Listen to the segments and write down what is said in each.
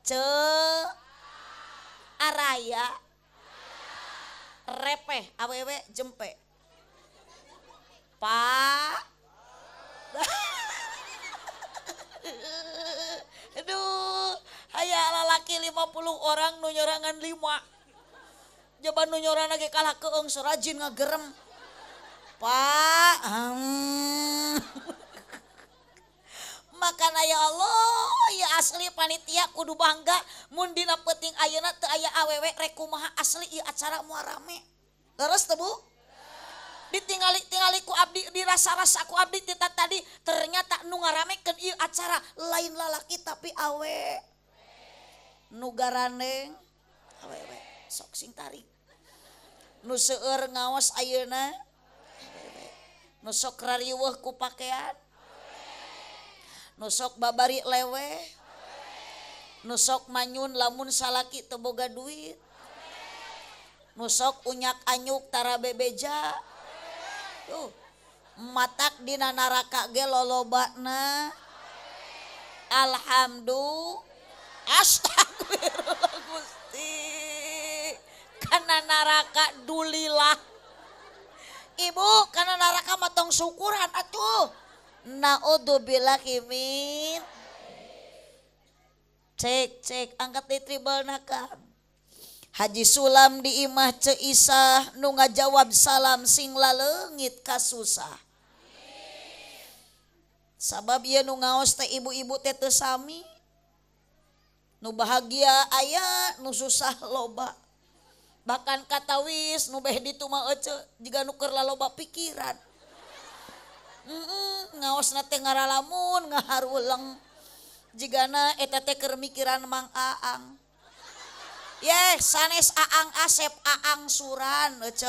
Ce araya repeh awewe jempe. Pak. Aduh, aya lalaki 50 orang nu nyorangan 5. Coba nu nyorangan ge kalah keung serajin ngagerem. Pak. Makana ya Allah, ya asli panitia kudu bangga mun dina peuting ayeuna teu aya awewe rek kumaha asli ieu acara moal rame. Leres teu Bu? Ditingali-tingali ku abdi, dirasa-rasa ku abdi tita tadi, ternyata nu ngaramekeun ieu acara lain lalaki tapi awe. Nu garandeng awewe sok sing tarik. Nu seueur ngaos ayeuna awewe. Nu sok rariweuh ku pakean. Nu sok babari leweh. Nu sok manyun lamun salaki teu boga duit. Nu sok unyak-anyuk tara bebeja. Tuh, matak dina naraka ge lolobana. Alhamdulillah. Astagfirullah Gusti. Kana neraka dulilah. Ibu, kana neraka mah tong syukuran atuh. Naudzubillahi min. Cek cek angkat di tribal nakam. Haji Sulam di imah Ceu Isah nu ngajawab salam sing laleungit kasusah. Sabab ieu nu ngaos teh ibu-ibu teh teu sami. Nu bahagia aya, nu susah loba. Bahkan katawis nu beh ditu mah ece jiga nu keur laloba pikiran. Ngaosna teh ngaralamun ngaharuleng. Jigana eta teh keur mikiran Mang Aang. Yeh, sanes Aang Asep, Aang Suran, ece.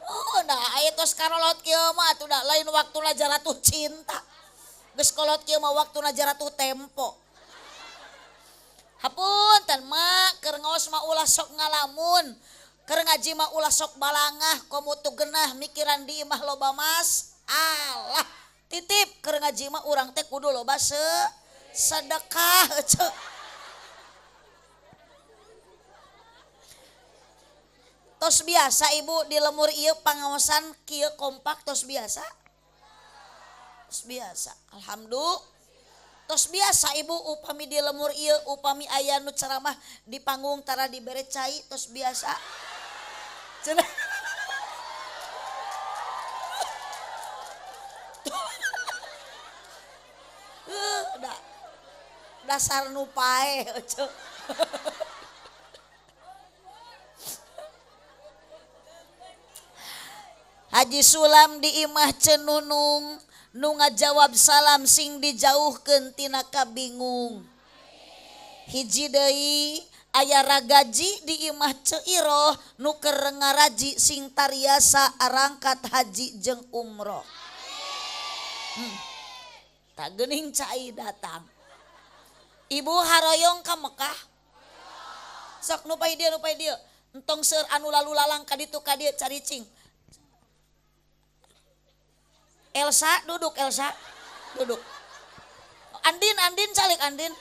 Oh, nah aya tos karolot kieu mah atuh da lain waktuna jaratuh cinta. Geus kolot kieu mah waktuna jaratuh tempo. Hapunten mak, keur ngaos mah ulah sok ngalamun. Keur ngaji mah ulah sok balangah, komo teu genah mikiran di imah loba mas. Alah, titip keur ngaji mah urang teh kudu loba sedekah ece. Tos biasa ibu di lemur ieu pangaosan kieu kompak tos biasa. Tos biasa. Alhamdulillah. Tos biasa ibu upami di lemur ieu upami aya nu ceramah di panggung tara dibere cai tos biasa. Cenah. Dasar nu paeh ece. Haji Sulam di imah Cenunung nu ngajawab salam sing dijauhkeun tina kabingung. Hiji deui aya ragaji di imah Ceu Iroh nu keur ngaraji sing tariasa arangkat haji jeung umroh. Tak geuning cai datang. Ibu haroyong ka Mekah. Sok nu pahi dieu nu pahi dieu. Entong seur anu lalu lalang ka ditu ka dieu caricing. Elsa duduk, Elsa duduk. Andin, Andin calik Andin.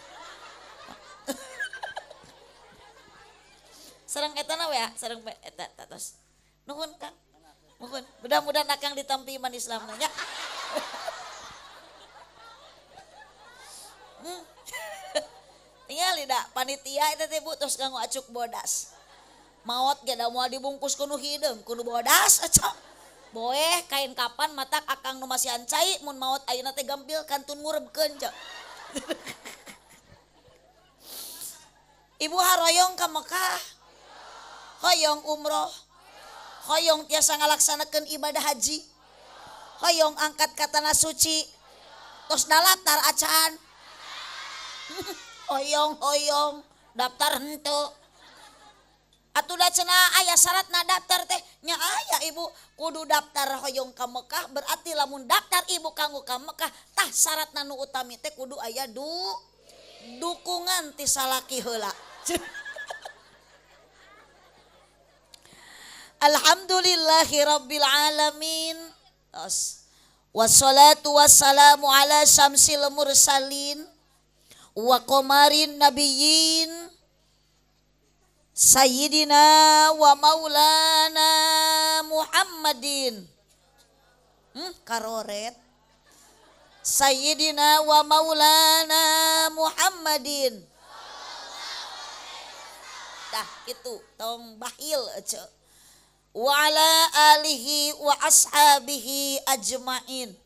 Sareng eta na we, sareng eta tos. Nuhun Kang. Nuhun. Mudah-mudahan akang ditampi iman Islamna nya. Tinggal da panitia eta teh Bu tos kanggo acuk bodas. Maot ge da moal dibungkus ku nu hideung, ku nu bodas acok. Boeh kain kapan matak akang nu masihan cai mun maot ayeuna teh gampil kantun ngurebkeun cek. Ibu haroyong ka Mekah. Hoyong umroh. Hoyong tiasa ngalaksanakeun ibadah haji. Hoyong angkat ka tanah suci. Tos daftar acan. Hoyong-hoyong daftar henteu. Atuh da cenah aya syaratna daftar teh nya aya ibu kudu daftar hoyong ka Mekah berarti lamun daftar ibu kanggo ka Mekah tah syaratna nu utami teh kudu aya dukungan ti salaki heula. Alhamdulillahirabbil alamin. Tos. Wassalatu wassalamu ala syamsil mursalin wa qamarin nabiyyin sayyidina wa maulana Muhammadin. Karoret. Sayyidina wa maulana Muhammadin. Tah itu tong bahil ece. Wa ala alihi wa ashabihi ajmain.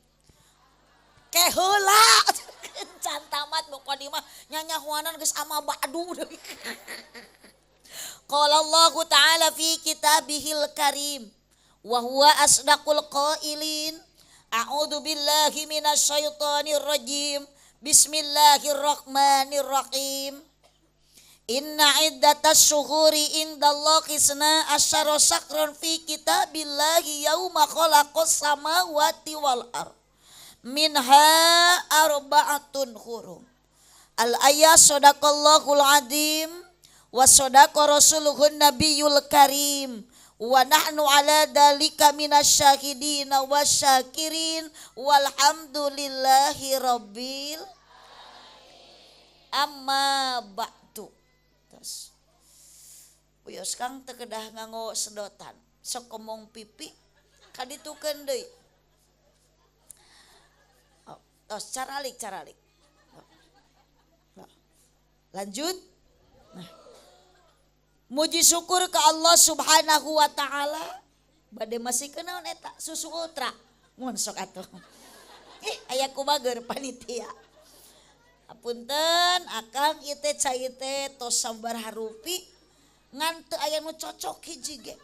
Keheula can tamat mukadimah nyanyahuanan geus ama ba'du. Qala Allah ta'ala fi kitabihil karim wa huwa asdaqul qailin. A'udzu billahi minasyaitonir rajim. Bismillahirrahmanirrahim. Inna iddatas syuhuri indallahi isna asyara syahran fi kitabillahi yauma khalaqas samawati wal ard minha arba'atun hurum. Al ayat sadaqallahul azim wa sadaqa rasuluhun nabiyul karim wa nahnu ala dalika minasyahidina wasyakirin walhamdulillahi rabbil amma ba'du. Uyos kang teu kedah nganggo sedotan sok komong pipi kaditukeun deui. Oh, tos caralik caralik. Lanjut. Nah. Muji syukur ke Allah Subhanahu wa taala. Bade masih kenaon eta susu ultra. Mun sok atuh. Ih aya kumager panitia. Apunten akang ieu teh cai teh tos sabaraha rupi ngan teu aya nu cocok hiji ge.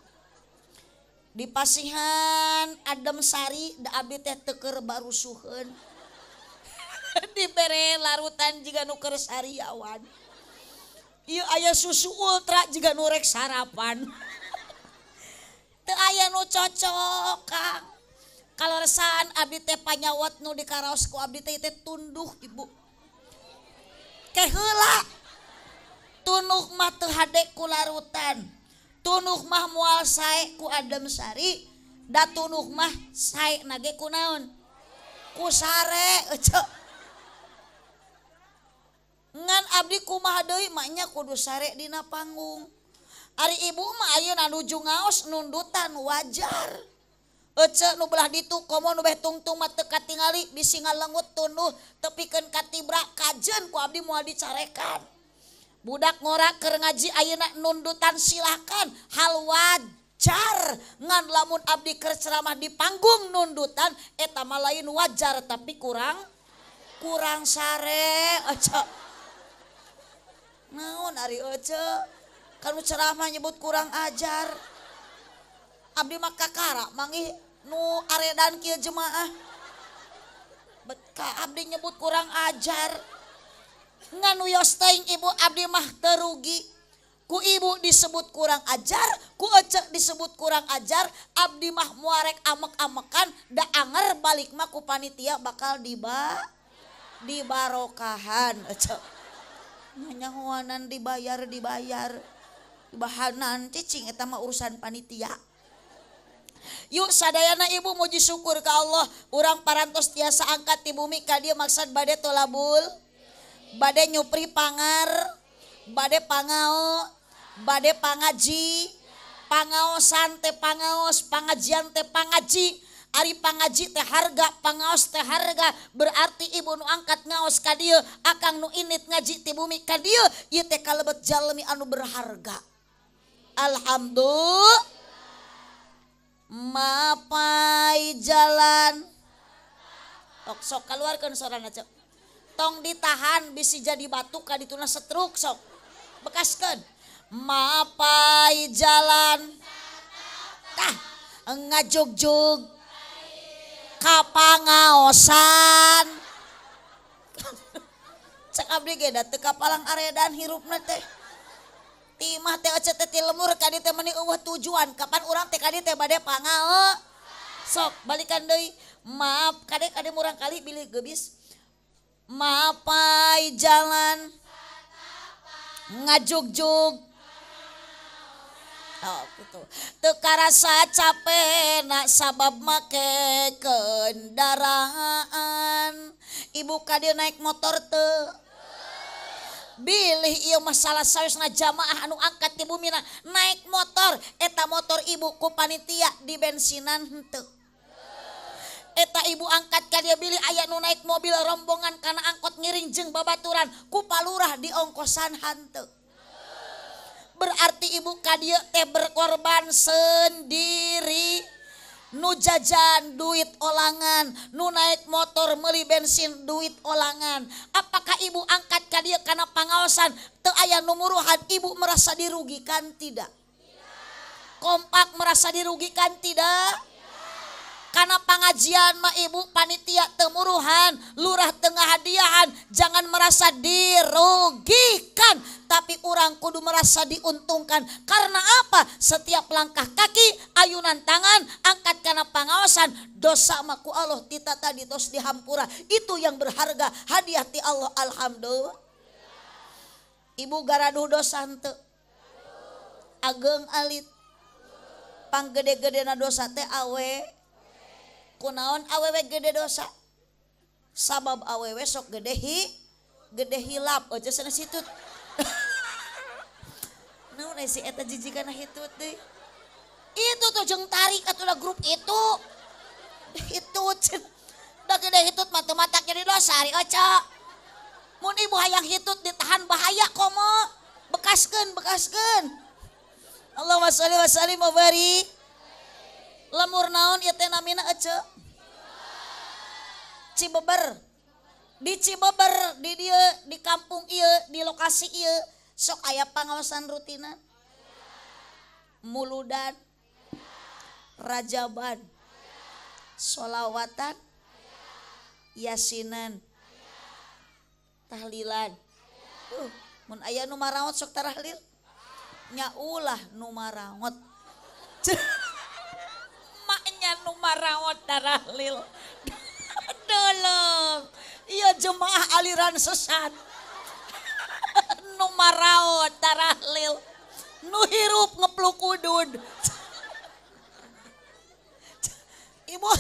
Dipasihan adem sari da abdi teh teu keur barusuheun. Dibere larutan jiga nu keur sariawan. Ieu aya susu ultra jiga nu rek sarapan. Teu aya nu cocok kang. Kaleresan abdi teh panyawat nu dikaraos ku abdi teh tunduh ibu. Keheula tunuh mah teu hade ku larutan, tunuh mah moal sae ku adem sari, da tunuh mah sae nage ku naon? Ku sare ece. Ngan abdi kumaha deui mah nya kudu sare dina panggung. Ari ibu mah ayeuna nuju ngaos nundutan wajar. Ece nu belah ditu komo nu beh tungtung mah teu katingali bisi ngalengut tunduh tepikeun katibra kajen ku abdi moal dicarekan. Budak ngora keur ngaji ayeuna nundutan silakan hal wajar ngan lamun abdi keur ceramah di panggung nundutan eta mah lain wajar tapi kurang sare ece. Naon ari ece kanu ceramah nyebut kurang ajar. Abdi mah kakara manggih nu aredan kieu jemaah. Ka abdi nyebut kurang ajar. Ngan wios teuing ibu abdi mah teu rugi. Ku ibu disebut kurang ajar, ku ece disebut kurang ajar, abdi mah muarek amek-amekan da anger balik mah ku panitia bakal dibarokahan ece. Nyanyahoanan dibayar. Bahanan cicing eta mah urusan panitia. Yuk sadayana ibu muji syukur ka Allah urang parantos tiasa angkat ti bumi ka dieu maksad bade tolabul, bade nyupri pangar, bade pangao, bade pangaji, pangaosan teh pangaos, pangajian teh pangaji. Ari pangaji teh harga, pangaos teh harga, berarti ibu nu angkat ngaos ka dieu, akang nu init ngaji ti bumi ka dieu, ieu teh kalebet jalmi anu berharga. Alhamdulillah. Mapai jalan. Tok sok keluarkeun sorana cek. Tong ditahan bisi jadi batuk ka dituna setruk sok. Bekaskeun. Mapai jalan. Tah ngajugjug kapangaosan. Cek abdi ge da teu kapalang aredan hirupna teh. Timah teh ece teh ti lemur ka dieu teh meuni eueuh tujuan kapan urang teh ka dieu teh bade pangao. Sok balikan deui. Maaf kade kade murang kali bilih geubis. Mapai jalan ngajugjug. Oh, gitu. Teu karasa capena sabab make kendaraan. Ibu ka dieu naik motor teu? Bilih ieu masalah sawiosna jamaah anu angkat di bumina naik motor, eta motor ibu ku panitia di bensinan henteu. Eta ibu angkat ka dieu bilih aya nu naik mobil rombongan kana angkot ngiring jeung babaturan ku palurah di ongkosan henteu. Berarti ibu ka dieu teh berkorban sendiri. Nu jajan duit olangan, nu naik motor meuli bensin duit olangan. Apakah ibu angkat ka dieu kana pangaosan teu aya nu muruhan, ibu merasa dirugikan tidak? Kompak merasa dirugikan tidak? Karena pengajian mah ibu panitia teu muruhan, lurah tengah hadiahan, jangan merasa dirugikan, tapi orang kudu merasa diuntungkan. Karena apa? Setiap langkah kaki, ayunan tangan, angkat karena pengawasan, dosa mah ku Allah tita tadi tos dihampura. Itu yang berharga, hadiah ti Allah, alhamdulillah. Ibu garaduh dosa henteu? Ageng alit. Panggede-gedena dosa teh awe. Kunaon awewe gede dosa? Sabab awewe sok gede gede hilap. Oh, sana situt. Naon si eta jijikana hitut deui. Itu tuh jeung tarik atuh da grup itu. Hitut. Da gede hitut mah teu matak jadi dosa ari oca. Mun ibu hayang hitut ditahan bahaya komo. Bekaskeun, bekaskeun. Allahumma sholli wa sallim wa barik. Lemur naon ieu teh namina ece? Cibeber. Di Cibeber di dieu di kampung ieu di lokasi ieu sok aya pangaosan rutinan. Muludan, rajaban, solawatan, yasinan, tahlilan. Tuh, mun aya nu maraot sok tarahlil. Nya ulah nu maraot. Maknya nu maraot tarahlil. Deleng. Iya jemaah aliran sesat. Nu maraot tarahlil. Nu hirup ngepluk udud. Ibu,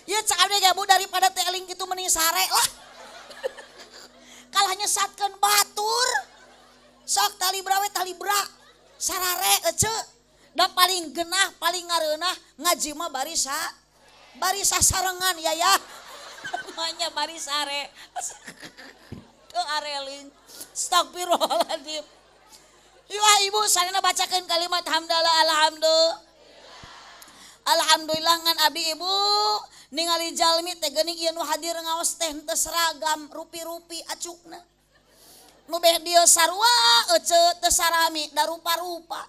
ya cak abdi ge bu daripada teh eling kitu mending sare lah. Kalah nyesatkeun batur. Sok tali brawe tali bra. Sarare ece. Da paling genah, paling ngareunah ngaji mah barisa. Barisa sarengan ya ya. Namanya bari sare. Teu areling. Astagfirullahaladzim. Yuh ibu sarena bacakeun kalimat hamdalah alhamdulillah. Alhamdulillah ngan abdi ibu ningali jalmi teh geuning ieu nu hadir ngaos teh henteu seragam rupi-rupi acukna. Nu beh dieu sarua ece teu sarami da rupa-rupa.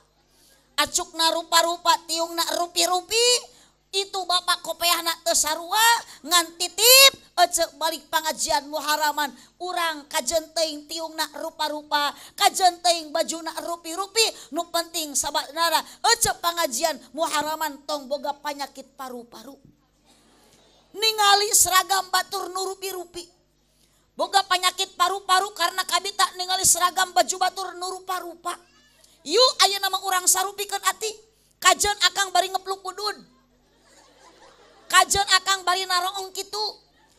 Acukna rupa-rupa tiungna rupi-rupi. Itu bapak kopeahna teu sarua ngan titip ece balik pangajian muharaman urang kajen teuing tiungna rupa-rupa kajen teuing bajuna rupi-rupi nu penting sabanara ece pangajian muharaman tong boga panyakit paru-paru. Ningali seragam batur nu rupi-rupi boga panyakit paru-paru karena kabita ningali seragam baju batur nu rupa-rupa. Yuk ayeuna mah urang sarupikeun ati kajen akang bari ngepluk udud. Kajen akang bari naroong kitu.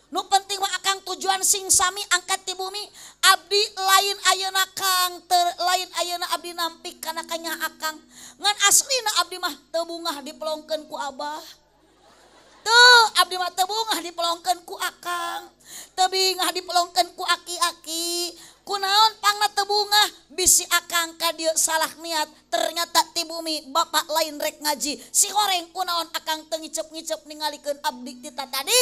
Nu penting mah akang tujuan sing sami angkat ti bumi. Abdi lain ayeuna kang ter, lain ayeuna abdi nampik kana kanya akang. Ngan aslina abdi mah teu bungah dipelongkeun ku abah. Teu abdi mah teu bungah dipelongkeun ku akang. Teu bingah dipelongkeun ku aki-aki. Kunaon pangna teu bungah bisi akang ka dieu salah niat ternyata ti bumi bapak lain rek ngaji si horeng kunaon akang teu ngicep-ngicep ningalikeun abdi ti tadi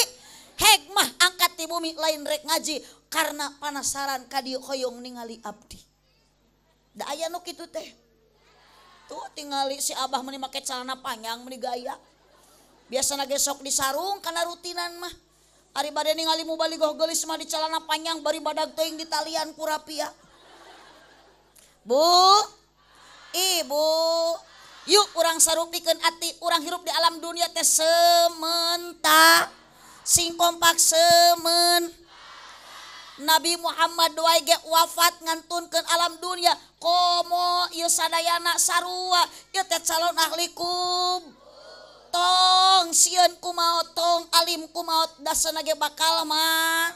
hek mah angkat ti bumi lain rek ngaji karena panasaran ka dieu hoyong ningali abdi. Da aya nu kitu teh. Tuh tingali si abah meuni make celana panjang meuni gaya. Biasana ge sok disarung kana rutinan mah. Ari bade ningali mubaligoh geulis mah di celana panjang bari badag teuing di talian ku rapia. Bu, ibu, yuk urang sarupikeun ati urang hirup di alam dunia teh sementara sing kompak semen. Nabi Muhammad wae ge wafat ngantunkeun alam dunia komo ieu sadayana sarua ieu teh calon ahli kubur. Tong sieun ku maot, tong alim ku maot, dasana ge bakal mah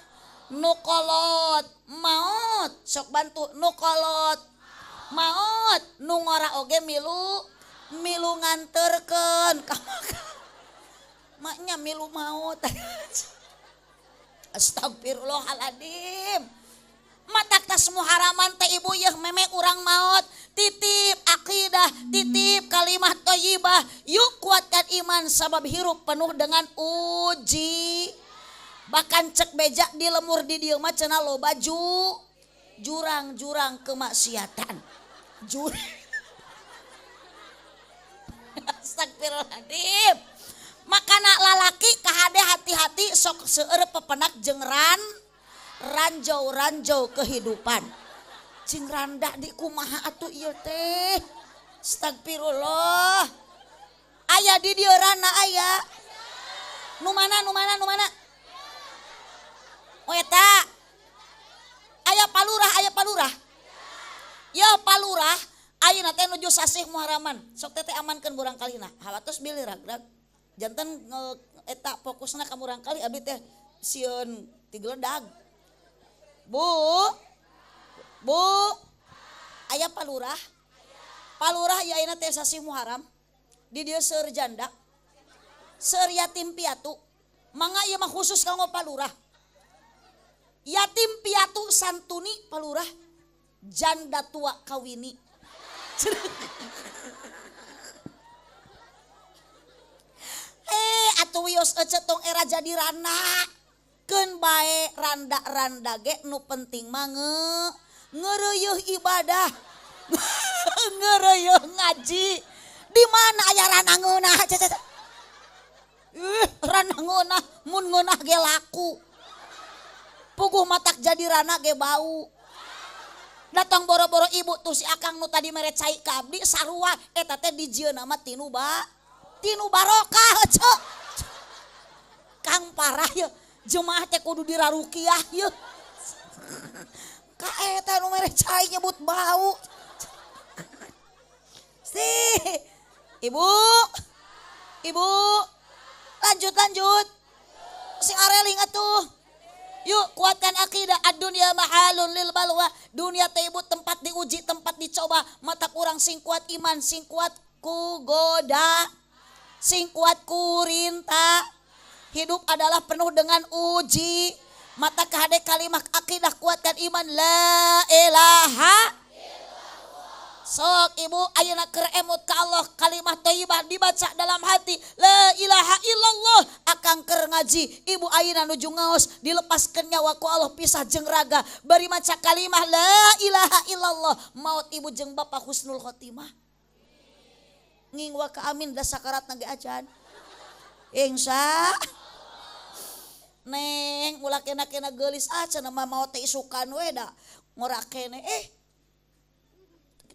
nu kolot maot, sok bantu nu kolot maot, nu ngora oge milu milu nganterkeun ka maknya milu maot. Astagfirullahaladzim. Matak tas muharaman teh ibu yeuh meme urang maot, titip akidah, titip kalimah thayyibah, yuk kuatkan iman sabab hirup penuh dengan uji. Bahkan cek beja di lemur di dieu mah cenah loba jurang-jurang kemaksiatan. Jurang. Astagfirullahaladzim. Makana lalaki kahade hati-hati sok seueur pepenak jeung ranjau-ranjau kehidupan. Cing randa di kumaha atuh ieu teh. Astagfirullah. Aya di dieu rana aya. Nu mana nu mana nu mana? Oh eta. Aya palurah, aya palurah. Ya palurah, ayeuna teh nuju sasih Muharraman. Sok teh amankeun burang kalina. Hawatos bilih ragrag. Janten eta fokusna ka murang kali abdi teh sieun tigeledag. Bu. Bu. Aya palurah. Palurah ieu ayeuna teh sasih Muharram. Di dieu seueur janda. Seueur yatim piatu. Mangga ieu mah khusus kanggo palurah. Yatim piatu santuni palurah, janda tua kawini. Atuh wios ece tong era jadi randa. Keun bae randa-randa ge nu penting mah ngeureuyeung ibadah. Ngeureuyeung ngaji. Di mana aya randa ngeunah? Randa ngeunah mun ngeunah ge laku. Puguh matak jadi rana ge bau. Datang boro-boro ibu tuh si akang nu tadi mere cai ka abdi sarua eta teh dijieunna mah tinu tinu barokah ece. Kang parah ye, jemaah teh kudu dirarukiah ye. Ka eta nu mere cai nyebut bau. Si ibu, ibu, lanjut lanjut. Sing areling atuh. Yuk kuatkan akidah. Ad-dunya mahalun lil balwa. Dunia teh ibu tempat diuji, tempat dicoba. Mata kurang sing kuat iman, sing kuat ku goda, sing kuat ku rinta. Hidup adalah penuh dengan uji. Mata kahade kalimah akidah kuatkan iman la ilaha. Sok ibu ayeuna keur emut ka Allah kalimah thayyibah dibaca dalam hati la ilaha illallah akang keur ngaji ibu ayeuna nuju ngaos dilepaskeun nyawa ku Allah pisah jeung raga bari maca kalimah la ilaha illallah maut ibu jeung bapa husnul khotimah. Ngingwa ka amin da sakaratna ge acan. Insya neng ulah kena-kena geulis acan mah maot teh isukan we da ngora kene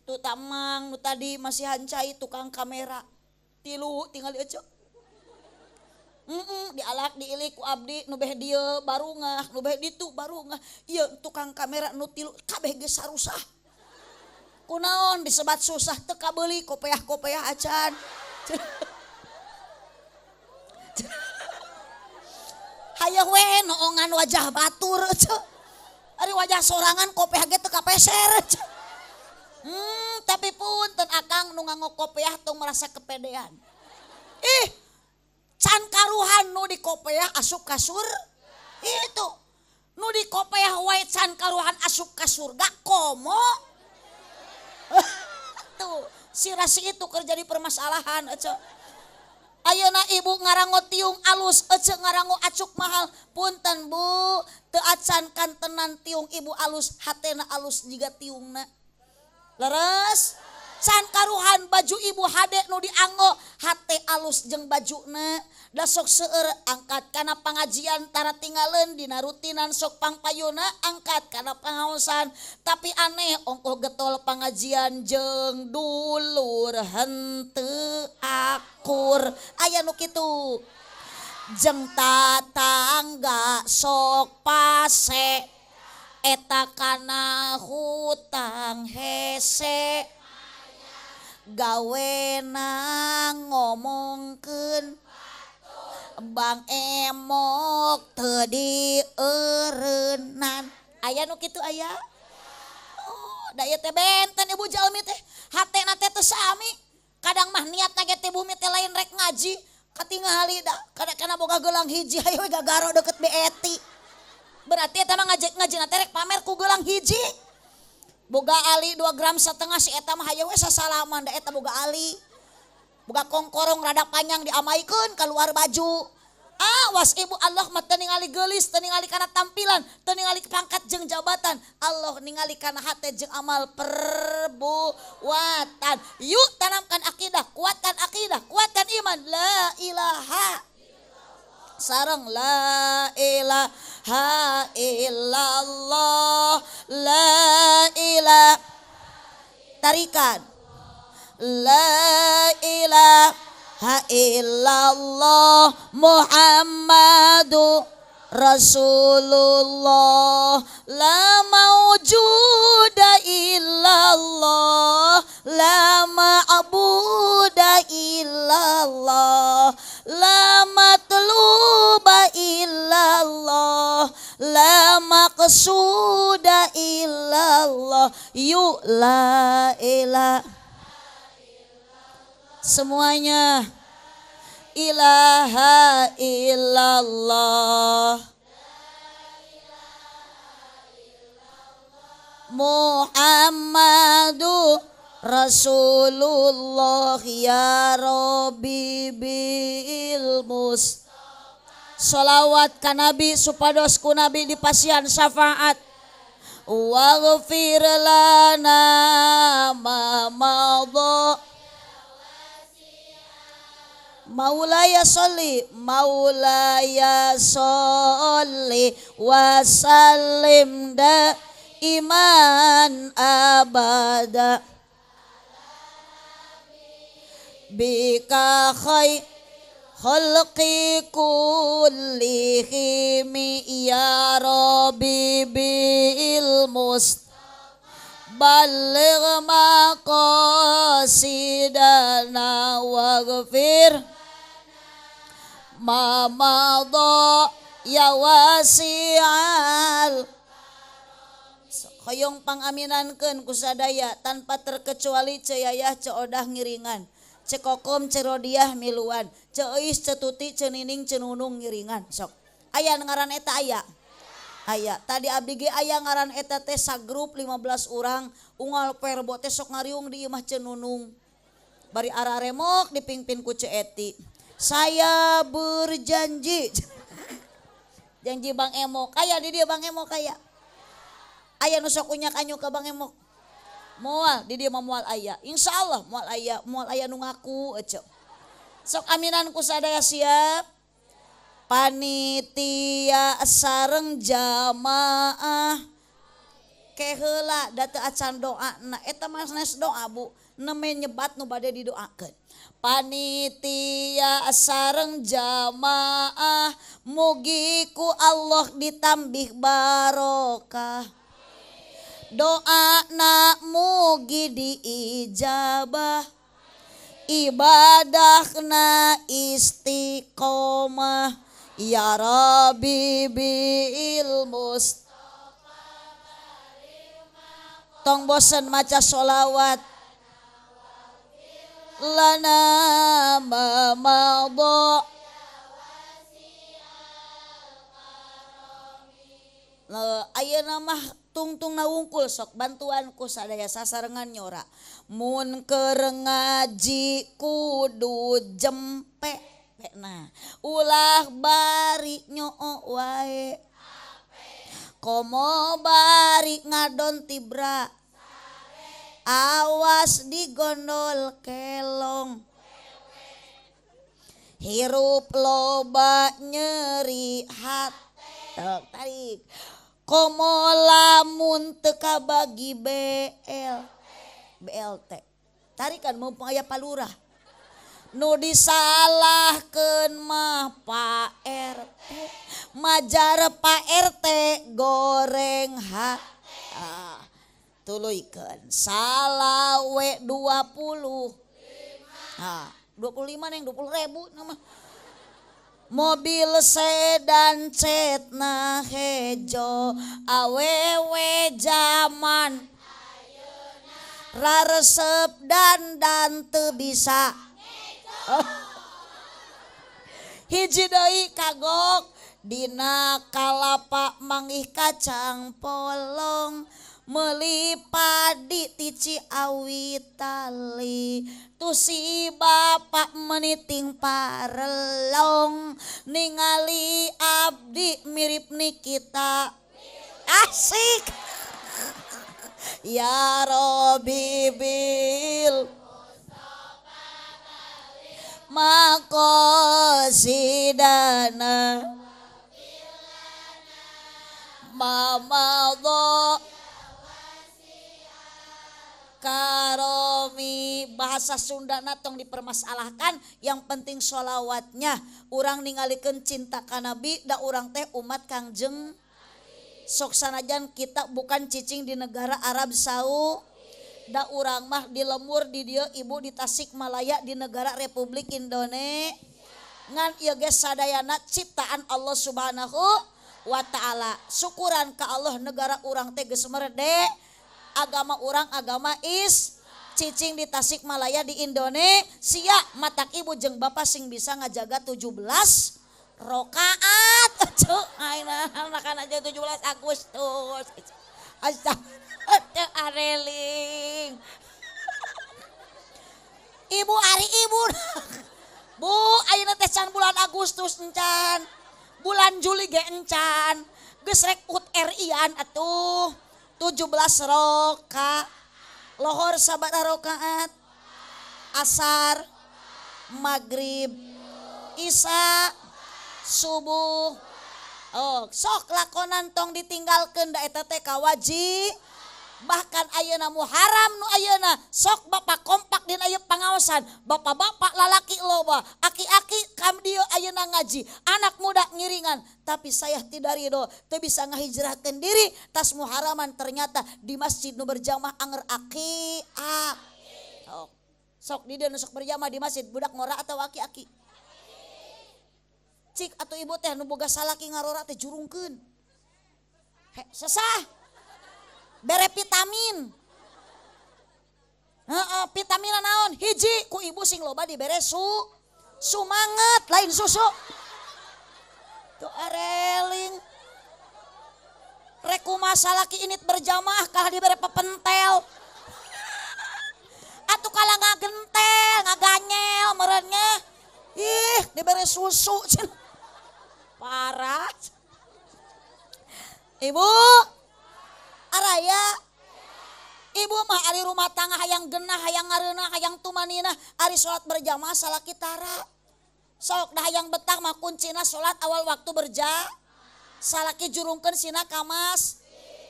tu tamang nu tadi masih hancai tukang kamera tilu tinggal ece dialak diilik ku abdi nu beh dieu barungah nu beh ditu barungah ieu tukang kamera nu tilu kabeh geus sarusah kunaon disebat susah teu kabeuli kopeah-kopeah acan. Hayang we noongan wajah batur ece ari wajah sorangan kopeah ge teu kapeser ece. Tapi punten akang nu nganggo kopeah tong merasa kepedean. Ih, can karuhan nu di kopeah asup ka surga. Itu. Nu di kopeah wae can karuhan asup ka surga komo. Tuh, si rasi itu keur jadi permasalahan ece. Ayeuna ibu ngarango tiung alus ece ngarango acuk mahal. Punten Bu, teu acan kantenan tiung ibu alus, hatena alus jiga tiungna. Leres can karuhan baju ibu hade nu dianggo hate alus jeung bajuna da sok seueur angkat kana pangajian tara tingaleun dina rutinan sok pangpayuna angkat kana pangaosan tapi aneh ongkoh getol pangajian jeung dulur henteu akur aya nu kitu jeung tatangga sok pase Eta kana hutang hese gawena ngomongkeun Bang Emok teu dieureunnan. Aya nu kitu aya? Oh, da ieu teh benten ibu jalmi teh hatena teh teu sami. Kadang mah niatna ge teh bumi teh lain rek ngaji, katingali da kana boga gelang hiji hayu we gagaro deket BET. Berarti eta mah ngajina teh rek pamer ku gelang hiji. Boga ali 2,5 gram si eta mah hayu we sasalaman da eta boga ali. Boga kongkorong rada panjang diamaikeun keluar baju. Awas ibu, Allah mah teu ningali geulis, teu ningali kana tampilan, teu ningali pangkat jeung jabatan. Allah ningali kana hate jeung amal perbuatan. Yuk tanamkan akidah, kuatkan akidah, kuatkan iman. La ilaha sareng la ilaha illallah, la ilaha tarikan. La ilaha illallah Muhammadu Rasulullah, la maujuda illallah, la ma'buda illallah, la matluba illallah, la maqsuda illallah. Yuk la ilaha semuanya, ilaha illallah Muhammadu Rasulullah ya Rabbi bil mus. Salawat ka Nabi supados ku Nabi dipasihan syafaat. Waghfir lana ma madha. Maulaya sholli, maulaya sholli wa sallim daiman abada bika khair khalqi kullihim ya rabbi bil must balligh maqasidana waghfir ma madha ya wasi'al. Hoyong pangaminankeun ku sadaya tanpa terkecuali Ceu Yayah Ceu Odah ngiringan, Ceu Kokom Ceu Rodiah miluan, Ceu Euis Ceu Tuti Ceu Nining Ceu Nunung ngiringan. Sok aya ngaran eta aya? Aya. Tadi abdi ge aya ngaran eta teh sagrup 15 urang unggal perbo teh sok ngariung di imah Ceu Nunung. Bari araremok dipingpin ku Ceu Eti. Saya berjanji. Janji Bang Emok. Aya di dieu Bang Emok aya. Aya nu sok unyak anyu ka Bang Emok. Moal di dieu mah moal aya. Insyaallah moal aya, moal aya nu ngaku ece. Sok aminan ku sadaya siap. Panitia sareng jamaah keheula da teu acan doana eta mah sanes doa Bu, neme nyebat nu bade didoakeun. Panitia sareng jamaah mugi ku Allah ditambih barokah. Doana mugi diijabah, ibadahna istiqomah. Ya Rabbi bil must. Tong bosen maca sholawat. Lana ma madha. Ayeuna mah tungtung wungkul sok bantuan ku sadaya sasarengan nyora. Mun keur ngaji kudu jempe. Nah, ulah bari nyoo wae. Komo bari ngadon tibra. Awas digondol kelong. Hirup loba nyeri hate. Tarik. Komo lamun teu kabagi BL BLT. Tarikan mumpung aya palurah. Nu disalahkeun mah Pak RT. ngajar Pak RT goreng hate. Tuluykeun salawe 20. Nah, 25 neng 20.000 nama. Mobil sedan cetna hejo awewe jaman raresep dan teu bisa. Hiji deui kagok dina kalapa manggih kacang polong meuli padi ti Ciawi tali tu si bapak meniting parelong ningali abdi mirip Nikita asik. Ya Robi bil makosidana mamadho karomi. Bahasa Sunda tong dipermasalahkan, yang penting sholawatnya. Urang ningalikeun cinta ka Nabi, da urang teh umat Kangjeng. Sok sanajan kita bukan cicing di negara Arab Saudi, da urang mah di lemur di dieu ibu di Tasikmalaya di negara Republik Indonesia. Ngan ieu ge sadayana ciptaan Allah Subhanahu wa taala. Syukuran ka Allah negara urang teh geus merdeka. Agama orang agama is cicing di Tasikmalaya di Indonesia. Matak ibu jeung bapak sing bisa ngajaga 17 rokaat. Cuk ayeuna makan aja 17 Agustus. Astagfirullah areling. Ibu ari ibu. Bu ayeuna teh can bulan Agustus encan. Bulan Juli ge encan. Geus rek UUD RI-an atuh. 17 rokaat. Lohor sabaraha rokaat? Asar, maghrib, isya, subuh. Oh, sok lakonan tong ditinggalkeun da eta teh kawajib. Bahkan ayeuna Muharram nu ayeuna sok bapak kompak dina ieu pangaosan, bapak-bapak lalaki loba, aki-aki kam dieu ayeuna ngaji, anak muda ngiringan, tapi saya tidak ridho, teu bisa ngahijrahkeun diri tas Muharraman ternyata di masjid nu berjamaah anger aki ak. Sok, sok di dieu nu sok berjamaah di masjid budak ngora atau aki-aki? Cik atuh ibu teh nu boga salaki ngarora teh jurungkeun. He, sesah. Bere vitamin. Heeh, vitamin naon? Hiji ku ibu sing loba dibere sumanget lain susu. Tuh areling. Rek kumaha salaki init berjamaah kalah dibere pepentel. Atuh kalah ngagentel, ngaganyel meureunnya. Ih, dibere susu. Parah. Ibu araya ibu mah ari rumah tangga hayang genah hayang ngareunah hayang tumaninah ari salat berjamaah salaki tara. Sok dah hayang betah mah kuncina salat awal waktu berja salaki jurungkeun sina ka mas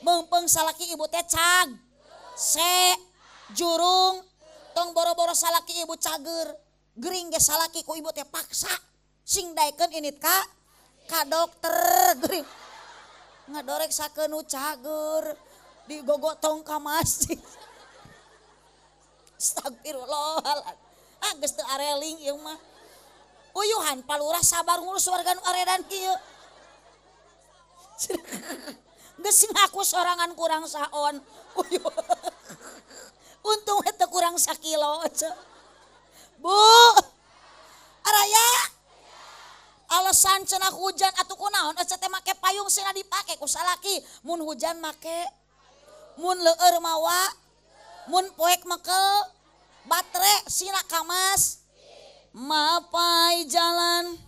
meungpeung salaki ibu teh cag se jurung tong boro-boro salaki ibu cager gering ge salaki ku ibu teh paksa sing daekeun init ka dokter gering ngadorek sakeun nu cager digogotong ka masjid. Astagfirullahaladzim. Ah geus teu areling ieu mah. Uyuhan palurah sabar ngurus warga nu aredan kieu. Geus sing aku sorangan kurang saon. Uyuh. Untung we teu kurang sakilo. Bu. Araya. Alasan cenah hujan atuh kunaon ece teh make payung sina dipake ku salaki. Mun hujan make, mun leueur mawa, mun poek mekel, batre sina kamas. Mapai jalan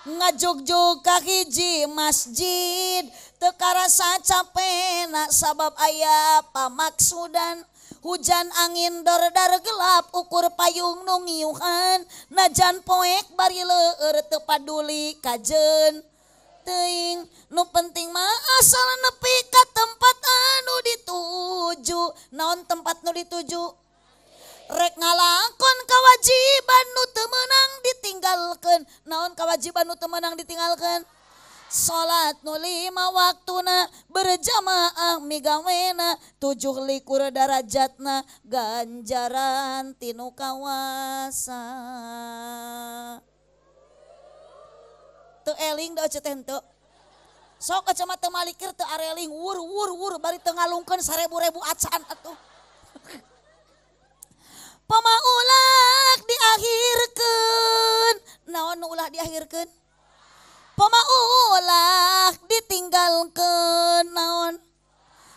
ngajugjug ka hiji masjid teu karasa capena sabab aya pamaksudan. Hujan angin dordar gelap ukur payung nu ngiuhan najan poek bari leueur teu paduli kajeun teuing nu penting mah asal nepi ka tempat anu dituju. Naon tempat nu dituju? Rek ngalakon kewajiban nu teu meunang ditinggalkeun. Naon kewajiban nu teu meunang ditinggalkeun? Salat nu 5 waktuna berjamaah migawena 27 darajatna ganjaran tinu kawasa. Teu eling da ece teh henteu. Sok ece mah teu malikir teu areling wur wur wur bari teu ngalungkeun sarebu-rebu acan atuh. Pamaulak diakhirkeun. Naon nu ulah diakhirkeun? Pamaulak ditinggalkeun naon?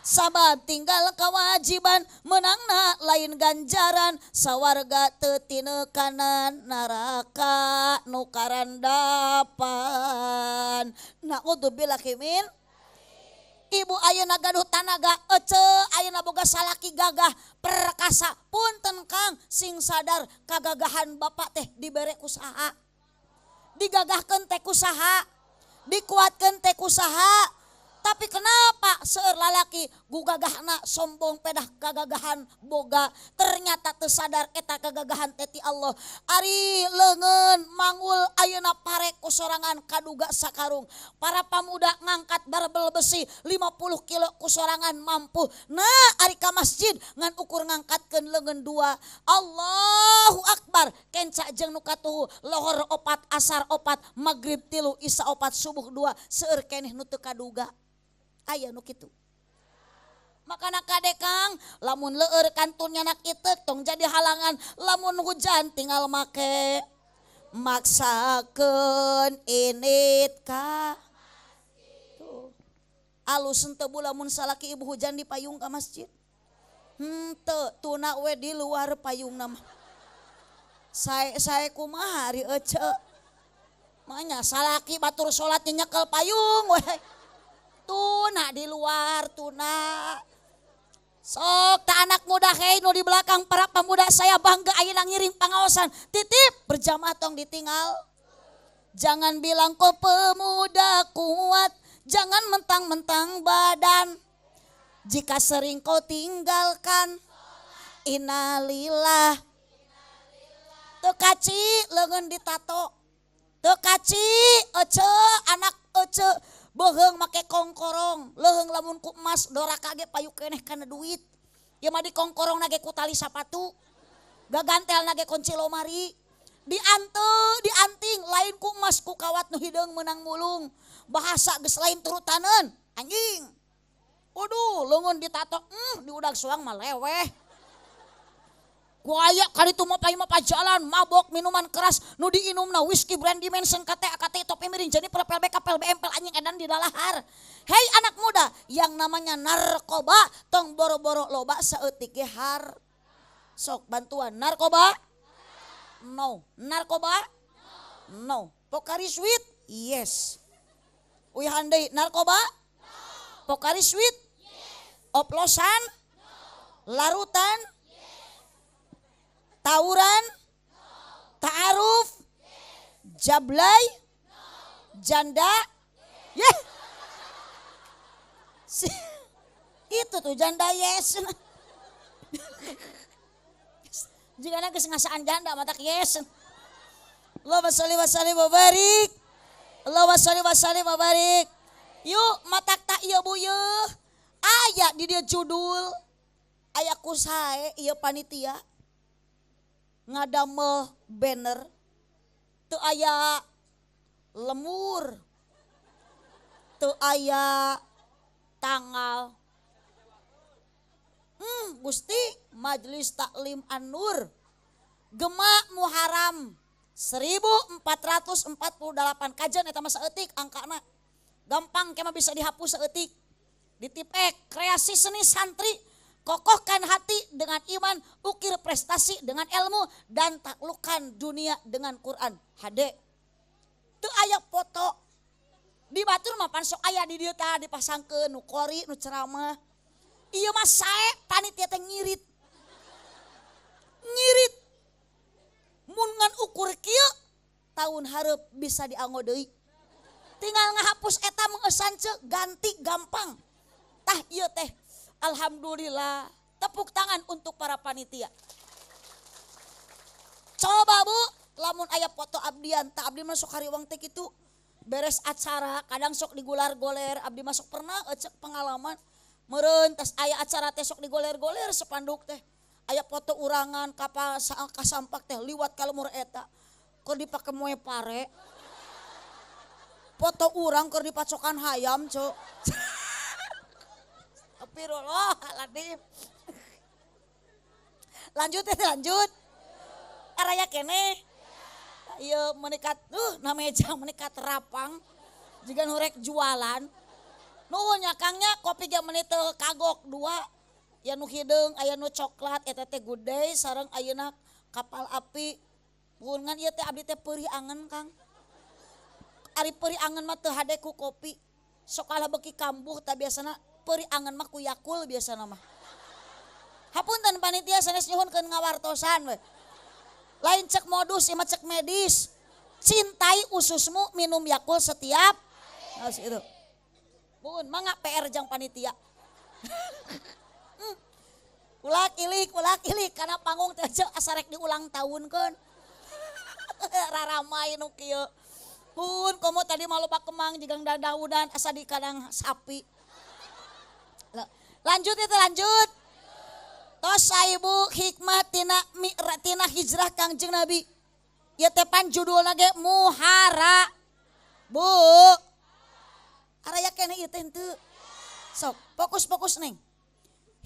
Sabab tinggal kewajiban menangna lain ganjaran sawarga teu tinekanan neraka nu karandapan. Naudzubillahi min. Ibu ayeuna gaduh tanaga ece ayeuna boga salaki gagah perkasa punten Kang sing sadar kagagahan bapak teh dibere ku saha, digagahkeun teh ku saha, dikuatkeun teh ku saha. Tapi kenapa seueur lalaki gugagahna sombong pedah kagagahan boga ternyata teu sadar eta kagagahan teh ti Allah. Ari leungeun mangul ayeuna pare ku sorangan kaduga sakarung. Para pamuda ngangkat barbel besi 50 kilo ku sorangan mampu. Nah ari ka masjid ngan ukur ngangkatkeun leungeun 2. Allahu akbar kenca jeung nu katuhu lohor 4 asar 4 magrib 3 isya 4 subuh 2 seueur keneh nu teu kaduga. Aya nu kitu. Makana kade Kang, lamun leueur kantun nyanak iteuk tong jadi halangan, lamun hujan tinggal make maksakeun init ka. Tuh. Alus henteu bu lamun salaki ibu hujan di payung ka masjid. Henteu, tuna we di luar payungna mah. Sae-sae kumaha ari ece. Makanya salaki batur salat nyekel payung we. Tuna di luar, tuna. Sok tak anak muda hei nu di belakang para pemuda saya bangga ayeuna ngiring pangaosan. Titip berjamaah tong ditinggal. Jangan bilang kau pemuda kuat, jangan mentang-mentang badan. Jika sering kau tinggalkan, innalillah. Teu kaci leungeun ditato. Teu kaci ece anak ece. Beuheung make kongkorong, leuheung lamun ku emas doraka ge payu keneh kana duit. Ieu mah dikongkorong na ge ku tali sapatu. Gagantel na ge kunci lomari. Diante, dianting lain ku emas ku kawat nu hideung meunang mulung. Bahasa geus lain turutaneun, anjing. Waduh, leungeun ditato, diudag suang mah leweh. Ku aya kali itu mah payu mah pajalan, mabok minuman keras, nu diinumna whisky brandy Mansion KT AKT topi miring jadi pel PLBK PLBM pel anjing edan di dalahar. Hei anak muda, yang namanya narkoba tong boro-boro loba saeutik ge har. Sok bantuan narkoba? No. Narkoba? No. Pocari Sweat? Yes. Uyahan deui narkoba? No. Pocari Sweat? Yes. Oplosan? No. Larutan? Tawuran, no. Ta'aruf, yes. Jablay, no. Janda, yes. Yeah. Itu tuh janda yes. Jika na geus ngasaan janda matak yes. Allahumma sholli wa sallim wa barik. Allahumma sholli wa sallim wa barik. Yuk matak tak ieu bu yeuh. Aya di dieu judul. Aya kusae ieu panitia. Ngadamel banner teu aya lemur, teu aya tanggal. Gusti Majelis Taklim An-Nur Gema Muharram 1448 kajian eta mah saeutik angkana. Gampang kemah bisa dihapus saeutik. Ditipek kreasi seni santri. Kokohkan hati dengan iman, ukir prestasi dengan ilmu, dan taklukkan dunia dengan Quran. HD. Teu aya foto. Di batur mah pan sok aya di dieu tah dipasangkeun nu qori nu ceramah. Ieu mah sae panitia teh ngirit. Ngirit. Mun ngan ukur kieu tahun hareup bisa dianggo deui. Tinggal ngahapus eta mengeusan ceu ganti gampang. Tah ieu teh alhamdulillah, tepuk tangan untuk para panitia. Coba bu, lamun aya foto abdian, tak abdi mah sok hariwang teh kitu. Beres acara kadang sok digular-goler, abdi masuk pernah cek pengalaman. Meureun tas aya acara teh sok digoler-goler sepanduk teh. Aya foto urangan kapal kasampak teh liwat ka lemur eta. Keur dipake moe pare. Foto urang keur dipacokan hayam, cok. Astagfirullahaladzim. Lanjut teh lanjut. Araya keneh. Ieu menikat na meja menikat rapang. Jiga nu rek jualan. Nuhun nya Kang nya kopi ge meuni teu kagok dua. Aya nu hideung, aya nu coklat eta teh Good Day sareng ayeuna Kapal Api. Nuhun ngan ieu teh abdi teh peurih angen Kang. Ari peurih angen mah teu hade ku kopi. Sok kalah beuki kambuh tah biasana peurih angen mah ku Yakult biasana mah. Hapunten panitia sanes nyuhunkeun ngawartosan we. Lain cek modus ieu mah cek medis. Cintai ususmu minum Yakult setiap harus itu. Bun, mangga PR jang panitia. Ulak ilik kana panggung teh asa rek diulang tahunkeun. Raramai nu kieu. Pun komo tadi mah loba kemang jigang dadaudan asa di kandang sapi. Lanjut itu lanjut. Tos ibu hikmah tina mi'ra tina hijrah Kangjeng Nabi. Ieu teh pan judulna ge Muhara. Bu. Araya keneh ieu teh henteu. Sok fokus-fokus neng.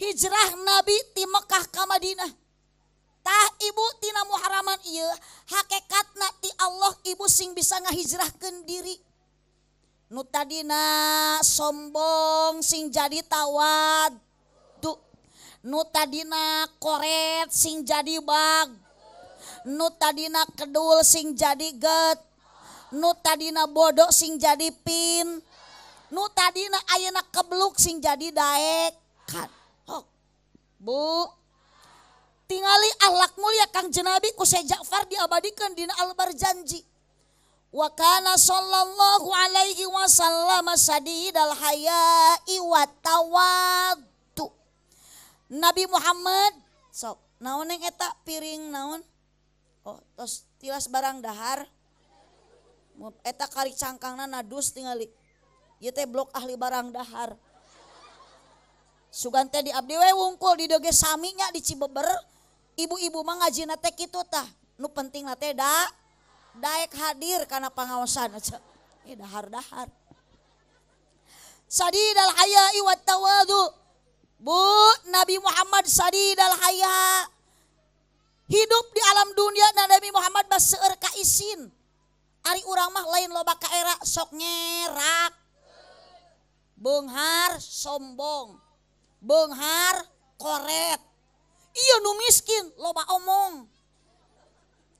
Hijrah Nabi ti Mekah ka Madinah. Tah ibu tina Muharaman ieu hakikatna ti Allah ibu sing bisa ngahijrahkeun diri. Nu tadina sombong sing jadi tawadu. Nu tadina koret sing jadi bag. Nu tadina kedul sing jadi get. Nu tadina bodoh sing jadi pin. Nu tadina ayeuna kebluk sing jadi daekan. Hok. Bu, tingali akhlak mulia Kangjeng Nabi ku Syekh Ja'far diabadikeun dina Al-Barzanji. Wa kana sallallahu alaihi wasallam sadidal haya'i wa tawaddu. Nabi Muhammad sok naon neng eta piring naon? Oh, tos tilas barang dahar. Eta kari cangkangna nadus tingali. Ieu teh blok ahli barang dahar. Sugan teh di abdi we wungkul di dieu ge sami nya di Cibeber. Ibu-ibu mah ngajina teh kitu tah. Nu pentingna teh da daek hadir kana pangaosan aja. Ih dahar-dahar. Sadidal haya'i wat tawadu. Bu, Nabi Muhammad sadidal haya. Hidup di alam dunia dan Nabi Muhammad bas seueur ka isin. Ari urang mah lain loba kaera sok ngerak. Beunghar sombong. Beunghar koret. Iya nu miskin loba omong.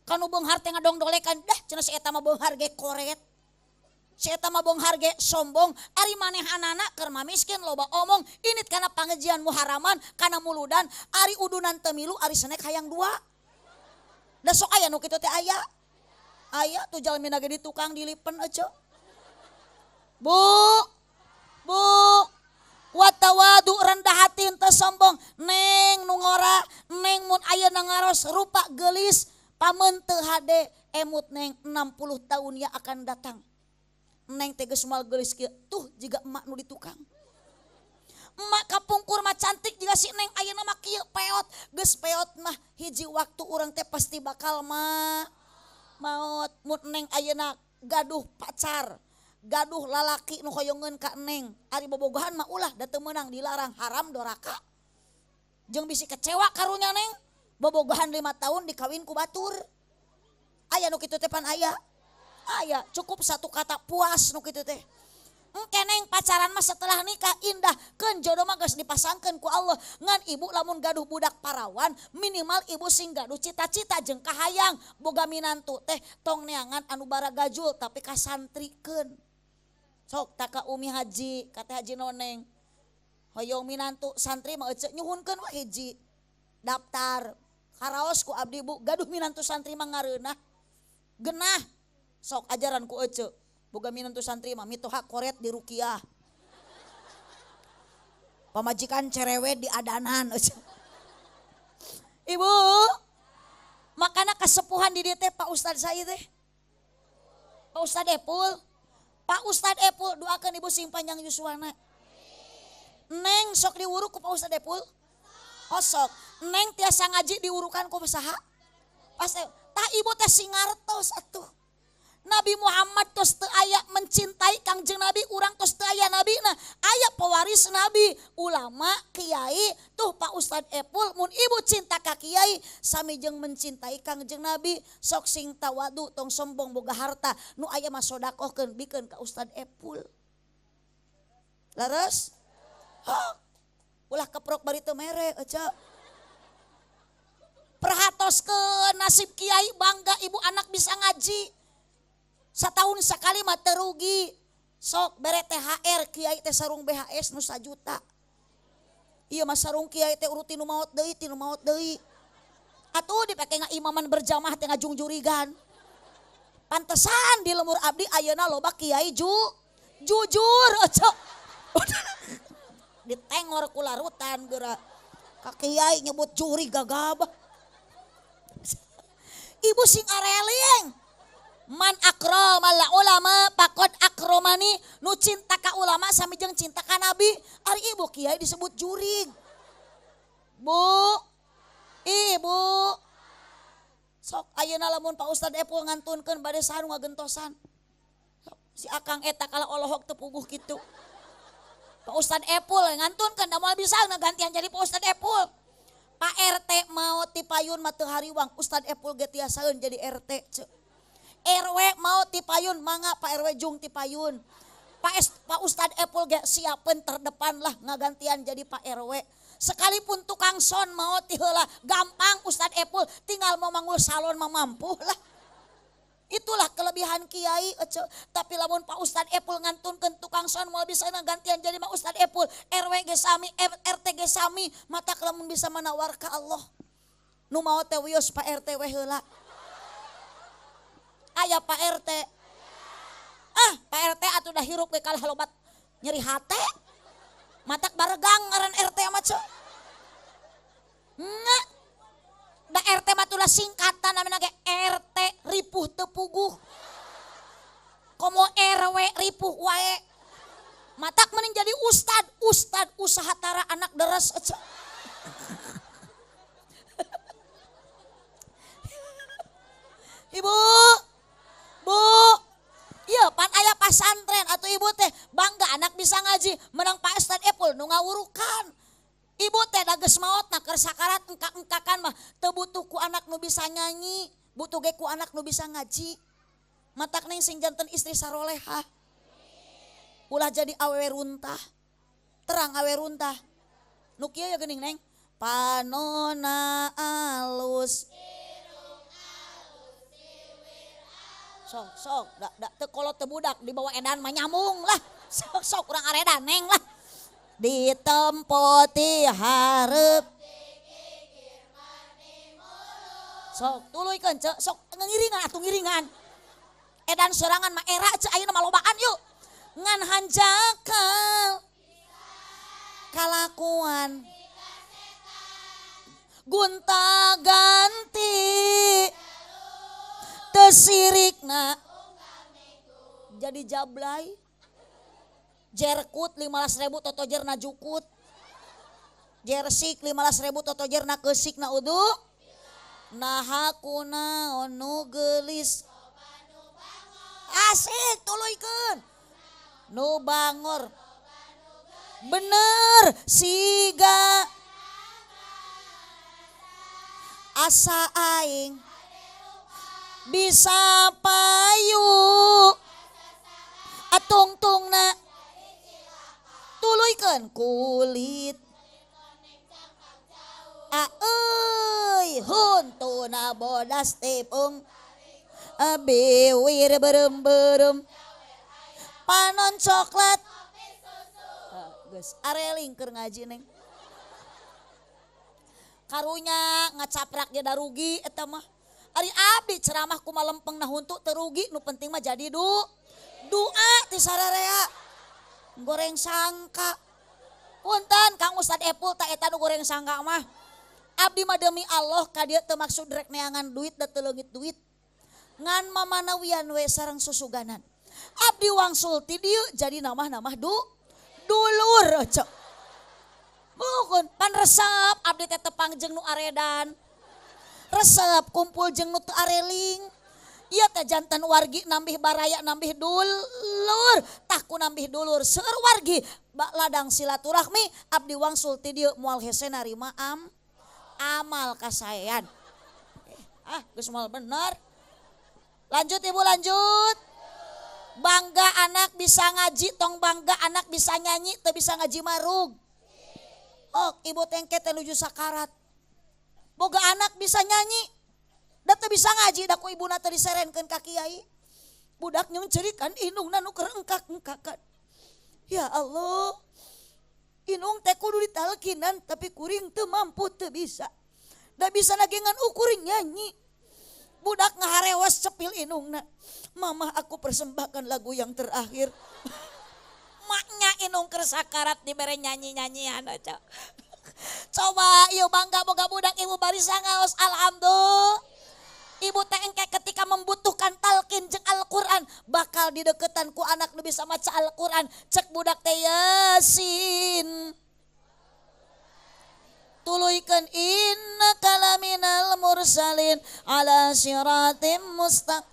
Kanu beunghar teh ngadongdolekan dah cenah si eta mah beunghar ge koret. Si eta mah beunghar ge sombong. Ari manehanana keur mah miskin loba omong. Init kana pangejian muharaman kana muludan ari udunan teu milu ari senek hayang dua. Da sok aya nu kitu teh aya. Aya tuh jalmina ge di tukang dilipen aja. Bu, bu, watawadu rendah hati henteu sombong. Neng nu ngora, neng mun ayeuna ngaros rupa geulis pameun teu hade emut neng 60 tahun ya akan datang. Neng teh geus moal geulis kieu tuh jiga emak nu di tukang. Emak kapungkur mah cantik jiga si neng ayeuna mah kieu peot, geus peot mah hiji waktu urang teh pasti bakal mah maot. Mun neng ayeuna gaduh pacar, gaduh lalaki nu hoyongeun ka neng, ari bobogohan mah ulah da teu meunang dilarang haram doraka. Jeung bisi kecewa karunya neng, bobogohan 5 tahun dikawin ku batur. Aya nu kitu teh pan aya. Aya, cukup satu kata puas nu kitu teh. Engke neng pacaran mah setelah nikah indah, keun jodoh mah geus dipasangkeun ku Allah. Ngan ibu lamun gaduh budak parawan, minimal ibu sing gaduh cita-cita jeung kahayang boga minantu teh tong neangan anu baragajul tapi kasantrikeun. Sok tak ka Umi Haji, ka Teh Haji Noneng. Hoyong minantu santri mah ece nyuhunkeun we hiji. Daftar. Karaos ku abdi bu, gaduh minantu santri mah ngareunah. Genah. Sok ajaran ku ece. Boga minantu santri mah mitoha koret di rukiah. Pamajikan cerewet di adanan. Ibu, makana kasepuhan di dieu teh Pak Ustad saya teh. Pak Ustad Epul. Pak Ustad Epul doakeun ibu sing panjang yuswana. Neng sok diwuruk ku Pak Ustad Epul? Oh sok. Neng tiasa ngaji diwurukan ku saha? Pas tah ibu teh sing ngartos atuh. Nabi Muhammad tos teu aya mencintai Kangjeng Nabi, urang tos teu aya nabina, aya pewaris nabi, ulama, kiai, tuh Pak Ustad Epul mun ibu cinta ka kiai sami jeung mencintai Kangjeng Nabi, sok sing tawadu tong sombong boga harta, nu aya mah sodakohkeun bikeun ka Ustad Epul. Leres? Hok. Ulah keprok bari teu mere ece. Perhatoskeun nasib kiai, bangga ibu anak bisa ngaji. Setahun sekali mah terugi. Sok bere THR kiai teh sarung BHS nu sajuta. Iya mah sarung kiai teh urut tinu maot deui, tinu maot deui. Atuh dipake ngaimaman berjamaah teh ngajungjurigan. Pantesan di lemur abdi ayeuna loba kiai jujur ece. Ditengor ku larutan geura. Ka kiai nyebut juri gagabah. Ibu sing areling. Man akramal ulama pakod akromani, nu cinta ka ulama sami jeung cinta ka nabi. Ari ibu kiai disebut jurig. Bu, ibu. Sok ayeuna lamun Pak Ustad Epul ngantunkeun bade saha nu ngagentosan. Sok, si akang eta kala olohok teu puguh kitu. Pak Ustad Epul ngantunkeun da moal bisa ngagantian jadi Pak Ustad Epul. Pak RT mau ti payun mah teu hariwang, Ustad Epul ge tiasaeun jadi RT ceu. RW mau tipayun mangga Pak RW jung tipayun. Pak Ustad Epul ge siapeun terdepan lah ngagantian jadi Pak RW. Sekalipun tukang son mau ti heula gampang Ustad Epul tinggal mau manggul salon mah mampu lah. Itulah kelebihan kiai ece. Tapi lamun Pak Ustad Epul ngantunkeun tukang son moal bisa ngagantian jadi Pak Ustad Epul. RW ge sami, RT ge sami, mata lamun bisa menawar ka Allah. Nu maot teh wios Pak RT we heula. Aya Pak RT. Ah, Pak RT atuh dah hirup ge kalah lobat nyeri hate. Matak baregang ngaran RT mah ceu. Nya. Da RT mah tulah singkatan namina ge RT ripuh teu puguh. Komo RW ripuh wae. Matak mending jadi ustad, ustad usaha tara anak deres ceu. Ibu, bu, iya pan aya pasantren atau ibu teh bangga anak bisa ngaji menang Pak Ustad Epul nu ngawurukan. Ibu teh da geus maot na keur sakarat engkak-engkakan mah teu butuh ku anak nu bisa nyanyi, butuh ge ku anak nu bisa ngaji. Matak neng sing janten istri sarolehah. Ulah jadi awewe runtah. Terang awewe runtah. Nu kieu ya geuning neng, panona alus. Sok sok dak dak teu kolot teu budak dibawa edan mah nyambung lah. Sok sok urang aredan neng lah. Ditempo ti hareup. Sok tuluykeun ceu, sok ngiringan atuh ngiringan. Edan sorangan mah era ceu ayeuna mah lobaan yuk. Ngan hanjakal kalakuan gonta ganti tesirikna jadi jablay jerkut 15.000 totojer na jukut jersik 15.000 totojer na keusik na udu naha kunaon nu geulis asik tuluykeun nu bangor bener siga asa aing bisa payu atungtungna tuluykeun kulit aeuy huntuna bodas tepung biwir berem-berem panon coklat geus areling keur ngaji neng karunya ngacaprak ge da rugi eta mah. Ari abdi ceramah ku malempeng na huntu teu rugi, nu penting mah jadi doa ti sararea. Goreng sangka. Punten Kang Ustad Epul ta eta nu goreng sangka mah. Abdi mah demi Allah ka dieu teu maksud rek neangan duit da teu leungit duit. Ngan mamanawian we sareng susuganan. Abdi wangsul ti dieu jadi namah-namah dulur cek. Bukan pan resep abdi teh tepang jeung nu aredan. Resep kumpul jeung nu teu areling. Ieu teh jantan wargi nambih baraya nambih dulur. Tah ku nambih dulur seueur wargi ladang silaturahmi abdi wangsul ti dieu moal hese narima amal kasaean. Ah geus moal bener. Lanjut ibu lanjut. Bangga anak bisa ngaji tong bangga anak bisa nyanyi teu bisa ngaji marug. Oh ibu tengke teh nuju sakarat. Boga anak bisa nyanyi da teu bisa ngaji da ku ibuna teh diserenkeun ka kiai. Budak nyeuncerikan indungna nu keur engkak-engkakan. Ya Allah. Indung teh kudu ditalkinan tapi kuring teu mampu teu bisa. Da bisa lagi ngan ukur nyanyi. Budak ngaharewas cepil indungna. Mama aku persembahkan lagu yang terakhir. Maknya inung keur sakarat dibere nyanyi-nyanyian aja. Coba ieu bangga boga budak ibu barisa ngaos alhamdulillah. Ibu teh engke ketika membutuhkan talqin jeung Al-Qur'an bakal dideketan ku anak nu bisa maca Al-Qur'an. Cek budak teh Yasin. Tuluykeun innaka laminal mursalin ala siratim mustaqim.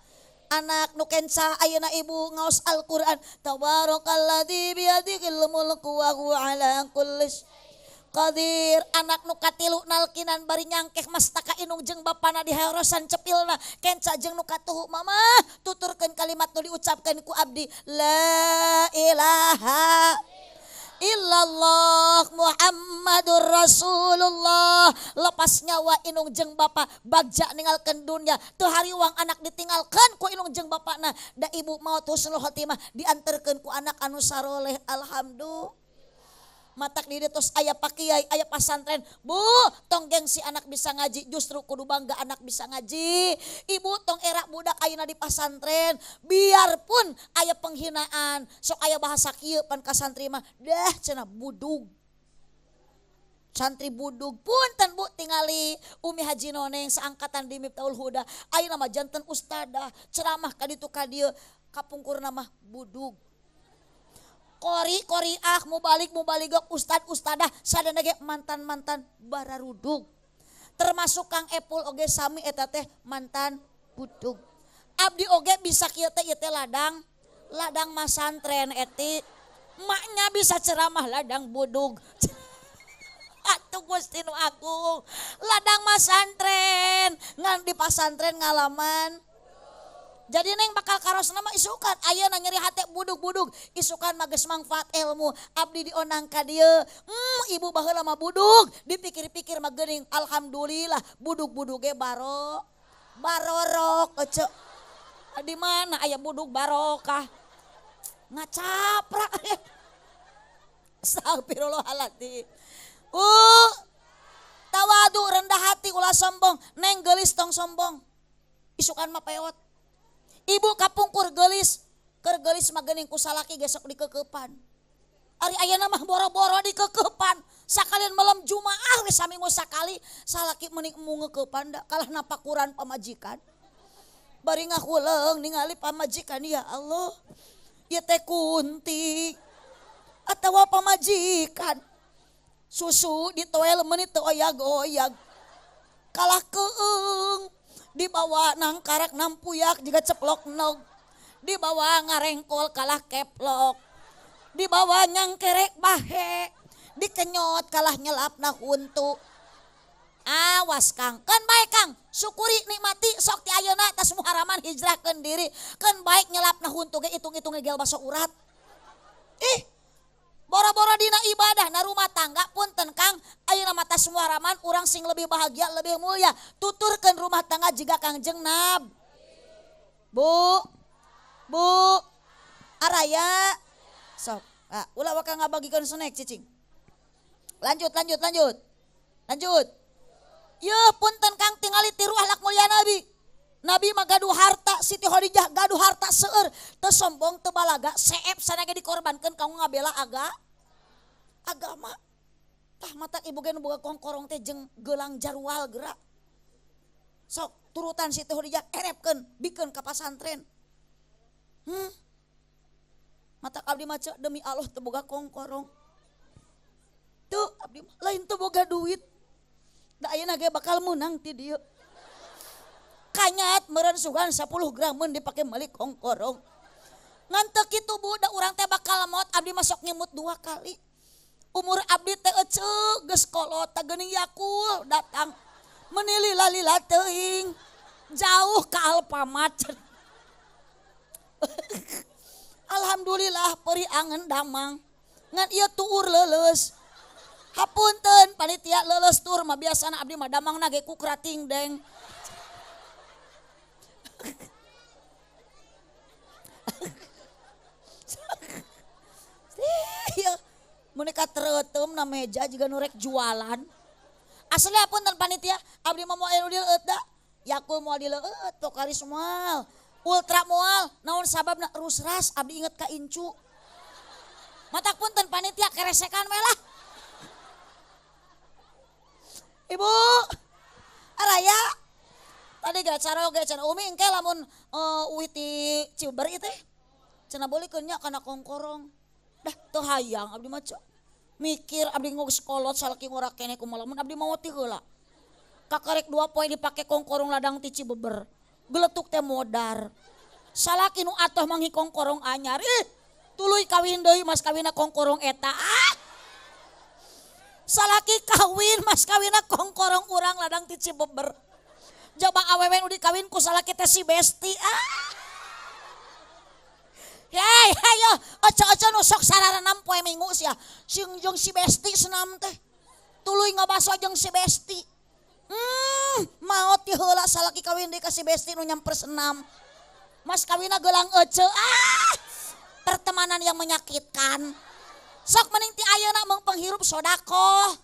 Anak nu kenca ayeuna ibu ngaos Al-Qur'an tabarakalladzi biyadihil mulku wa huwa ala kulli qadir. Anak nu katilu nalkinan bari nyangkeh mastaka inung jeung bapana diharosan cepilna kenca jeung nu katuhu mama tuturkeun kalimat nu diucapkeun ku abdi la ilaha illallah Muhammadur Rasulullah. Lepas nyawa inung jeung bapa bagja ninggalkeun dunya teu hariwang anak ditinggalkeun ku inung jeung bapana da ibu maot husnul khotimah dianterkeun ku anak anu saroleh alhamdulillah. Matak di dieu tos aya pak kiai aya pasantren bu tong gengsi anak bisa ngaji justru kudu bangga anak bisa ngaji. Ibu tong era budak ayeuna di pasantren biarpun aya penghinaan sok aya bahasa kieu pan ka santri mah dah cenah budug. Santri budug punten bu tingali Umi Haji Noneng seangkatan di Miftahul Huda ayeuna mah janten ustadah ceramah ka ditu ka dieu kapungkurna mah budug. Kori koriah mubalik mubaligok ustad ustadah sadana ge mantan mantan bararudug. Termasuk Kang Epul oge sami eta teh mantan budug. Abdi oge bisa kieu teh ieu teh ladang ladang masantren eti maknya bisa ceramah ladang budug. Atuh Gusti nu agung ladang masantren ngan di pasantren ngalaman. Jadi neng bakal karosna mah isukan ayeuna nyeri hate budug-budug isukan mah geus mangfaat ilmu abdi dionang ka dieu. Ibu baheula mah budug dipikir-pikir mah geuning alhamdulillah budug-budug ge barorok ece. Di mana aya budug barokah ngacaprak. Astagfirullahaladzim. Tawadu rendah hati ulah sombong neng geulis tong sombong isukan mah peot. Ibu kapungkur geulis, keur geulis mah geuning ku salaki ge sok dikeukepan. Ari ayeuna mah boro-boro dikeukepan, sakalian malam Jumaah we saminggu sakali salaki meuning embung ngeukepan da kalah napakuran pamajikan. Bari ngahuleung ningali pamajikan ya Allah. Ieu teh kunti atawa pamajikan. Susu ditoel meuni teu oyag-oyag. Kalah keung dibawa nangkarak nampuyak juga ceplok nog, dibawa ngarengkol kalah keplok, dibawa nyangkerek bahe, dikenyot kalah nyelap nah huntu. Awas Kang, kan baik Kang, syukuri nikmati sok ti ayeuna tas muharaman hijrahkeun diri, kan baik nyelap nah huntu ge hitung-hitung gel baso urat. Ih, boro-boro dina ibadah na rumah tangga punten Kang, ayeuna mah tas muharaman urang sing lebih bahagia lebih mulia, tuturkeun rumah tangga jiga Kangjeng Nab. Bu, bu, araya, sok, ah, ulah waka ngabagikeun snack cicing. Lanjut, lanjut, lanjut, lanjut. Yeuh punten Kang tingali tiru akhlak mulia Nabi. Nabi mah gaduh harta, Siti Khadijah gaduh harta seueur, teu sombong teu balaga, seep sanage dikorbankeun kanggo ngabela agama. Tah mata ibu ge nu boga kongkorong teh jeung geulang jarual geura. Sok turutan Siti Khadijah erepkeun bikeun ka pasantren. Mata abdi mah demi Allah teu boga kongkorong. Tuh abdi mah lain teu boga duit. Da ayeuna ge bakal meunang ti dieu. Kanyat meureun sugan 10 gram mun dipake meuli kongkorong. Ngan teu kitu Bu, da urang teh bakal maot abdi mah sok ngemut 2 kali. Umur abdi teh eceu geus kolot tah geuning Yakul datang. Meuni lila-lila teuing. Jauh ka Alfamart. Alhamdulillah peri angen damang. Ngan ieu tuur leuleus. Hapunten panitia leuleus tur mah biasana abdi mah damangna ge ku krating deng. Mun ka tereuteum na meja jiga nu rek jualan. Asli hapunten panitia abdi mah moal anu dileueut da. Yakul moal dileueut, Pokaris moal, Ultra moal, naon sababna rusras abdi inget ka incu. Matak punten panitia keresekan we lah. Ibu, araya tadi ge caroge cenah umi engke lamun uwi ti Ciber ieu teh cenah beulikeun nya kana kongkorong. Dah teu hayang abdi mah mikir abdi geus kolot salaki ngora keneh kumaha lamun abdi maot ti heula. Kakarek 2 poe dipake kongkorong ladang ti Cibeber. Geletuk teh modar. Salaki nu atoh manghi kongkorong anyar. Ih, tuluy kawin deui mas kawinna kongkorong eta. Ah! Salaki kawin mas kawinna kongkorong urang ladang ti Cibeber. Coba awewe nu dikawin ku salaki teh si besti. Ah! Hei, hayo, oco-oco nu sok sararenam poe Minggu sia. Sing jeung si besti senam teh. Tuluy ngabaso jeung si besti. Maot ti heula salaki kawin deui ka si besti nu nyamper senam. Mas kawinna geulang ece. Ah! Pertemanan yang menyakitkan. Sok mending ti ayeuna mung penghirup sodakoh.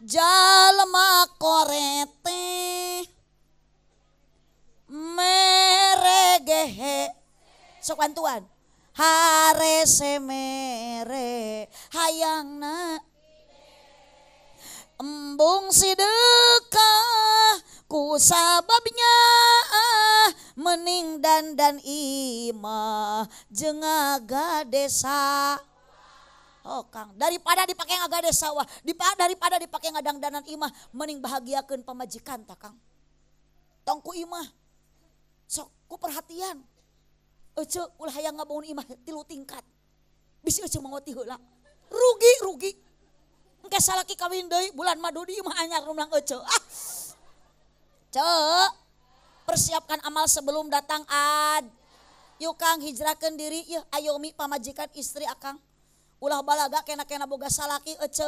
Jalma korete meregehe. Sok bantuan. Harese mere hayangna embung sidekah ku sababnya mening dandan imah jeung ngagadesa. Oh Kang, daripada dipake ngagade sawah, daripada dipake ngadangdanan imah, mending bahagiakeun pamajikan ta Kang. Tong ku imah. Sok ku perhatian. Ece ulah hayang ngabangun imah 3 tingkat. Bisi ece mangoti heula. Rugi, rugi. Engke salaki kawin deui bulan madu di imah anyar nu meunang ece. Ah. Cek, persiapkan amal sebelum datang ad. Yuk Kang hijrahkeun diri yeuh ayomi pamajikan istri akang. Ulah balaga kena-kena boga salaki ece,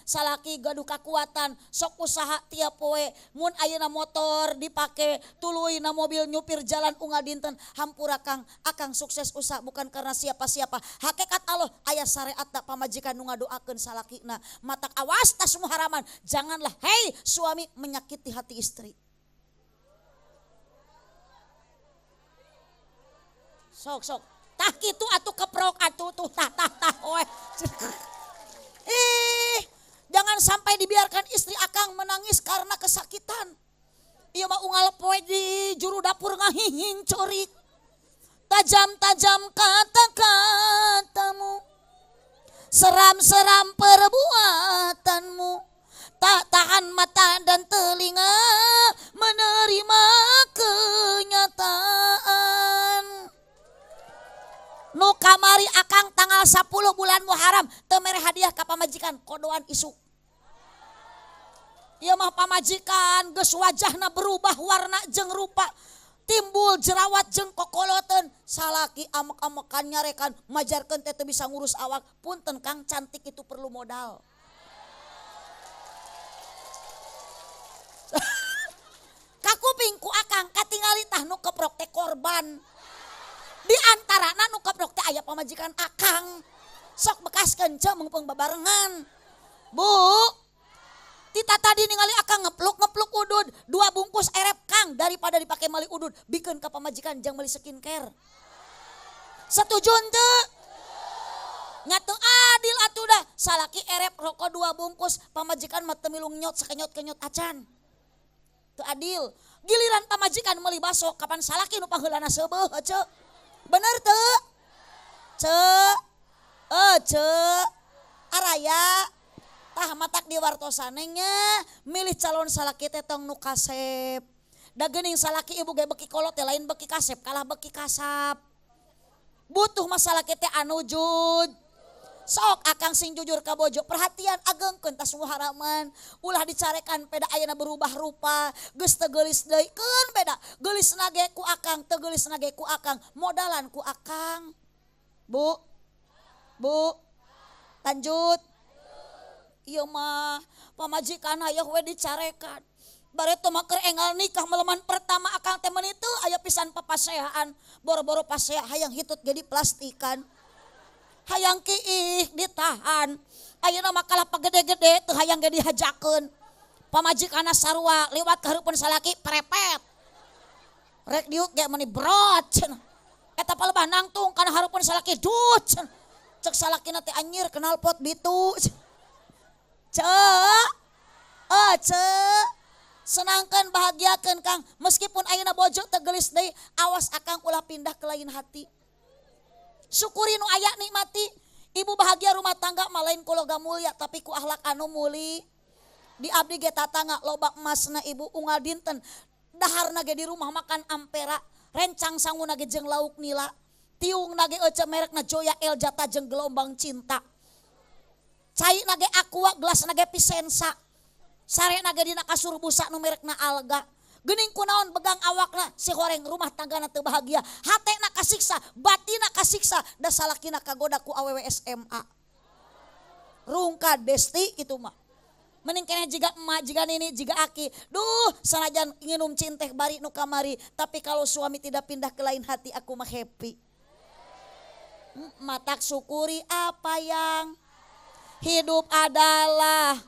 salaki gaduh kakuatan, sok usaha tiap poe, mun ayeuna motor dipake, tuluy na mobil nyupir jalan unggal dinten, hampura Kang, akang sukses usaha bukan karena siapa-siapa. Hakikat Allah aya syariatna pamajikan nu ngadoakeun salakina, matak awas tas muharaman, janganlah hei suami menyakiti hati istri. Sok sok. Tah kitu atuh keprok atuh tuh tah tah tah oe. Ih, jangan sampai dibiarkan istri akang menangis karena kesakitan. Ieu mah unggal poe di juru dapur ngahihing corik. Tajam-tajam kata-katamu, seram-seram perbuatanmu, tak tahan mata dan telinga menerima kenyataan. Nu kamari akang tanggal 10 bulan Muharram teu mere hadiah ka pamajikan kodoan isuk. Ieu mah pamajikan geus wajahna berubah warna jeung rupa, timbul jerawat jeung kokoloteun, salaki amek-amekan nyarekan majarkeun teh teu bisa ngurus awak. Punten Kang, cantik itu perlu modal. Kakuping ku akang katingali tah nu keprok teh korban. Di antarana nu keprok teh aya pamajikan akang. Sok bekaskeun ceu mungpung babarengan. Bu, tita tadi ningali akang ngepluk-ngepluk udud, 2 bungkus erep Kang daripada dipake meuli udud, bikeun ka pamajikan jang meuli skincare. Setuju henteu? Nya teu adil atuh dah, salaki erep rokok 2 bungkus, pamajikan mah teu milu nyot sakenyot-kenyot acan. Teu adil. Giliran pamajikan meuli baso, kapan salaki nu paheulana seubeuh ceu. Bener teu? Ce ce araya tah matak diwartosan nya milih calon salaki teh tong nu kasep. Da geuning salaki ibu ge beki kolot teh lain beki kasep kalah beki kasap. Butuh masalah kita anu jud. Sok akang sing jujur ka bojo, perhatian agengkeun tas muharaman, ulah dicarekan peda ayeuna berubah rupa, geus teu geulis deui keun beda, geulisna ge ku akang, teu geulisna ge ku akang, modalan ku akang. Bu. Bu. Lanjut. Ieu mah pamajikan hayang we dicarekan. Bareto mah keur enggal nikah meleman pertama akang teh meuni teu aya pisan papaseaan, boro-boro pasea hayang hitut ge diplastikan. Hayang kiih ditahan. Ayeuna mah kalah pagede-gede teu hayang ge dihajakeun. Pamajikanna sarua liwat ka hareupeun salaki prepet. Rek diuk ge meuni brot cenah. Eta palebah nangtung kana hareupeun salaki dut cenah. Cek salakina teh anjir knalpot bitu. Cek. Cek. Senangkan bahagiakan Kang, meskipun ayeuna bojo teu geulis deui, awas akang ulah pindah ke lain hati. Syukuri nu aya nikmati. Ibu bahagia rumah tangga mah lain ku logam mulia tapi ku akhlak anu muli. Di abdi ge tatangga loba emasna ibu unggal dinten daharna ge di rumah makan ampera, rencang sanguna ge jeung lauk nila, tiungna ge ece merekna Joya Eljata jeung gelombang cinta. Caina ge Aqua, gelasna ge Pisensa. Sarena ge dina kasur busa nu merekna Alga. Geuning kunaon begang awakna si horeng rumah tanggana teu bahagia, hatena kasiksa, batina kasiksa, da salakina kagoda ku awewe SMA. Rungkad besti kitu mah. Mending keneh jiga emak, jiga nini, jiga aki. Duh, sanajan nginum cinteh bari nu kamari, tapi kalau suami tidak pindah ke lain hati aku mah happy. Matak syukuri apa yang hidup adalah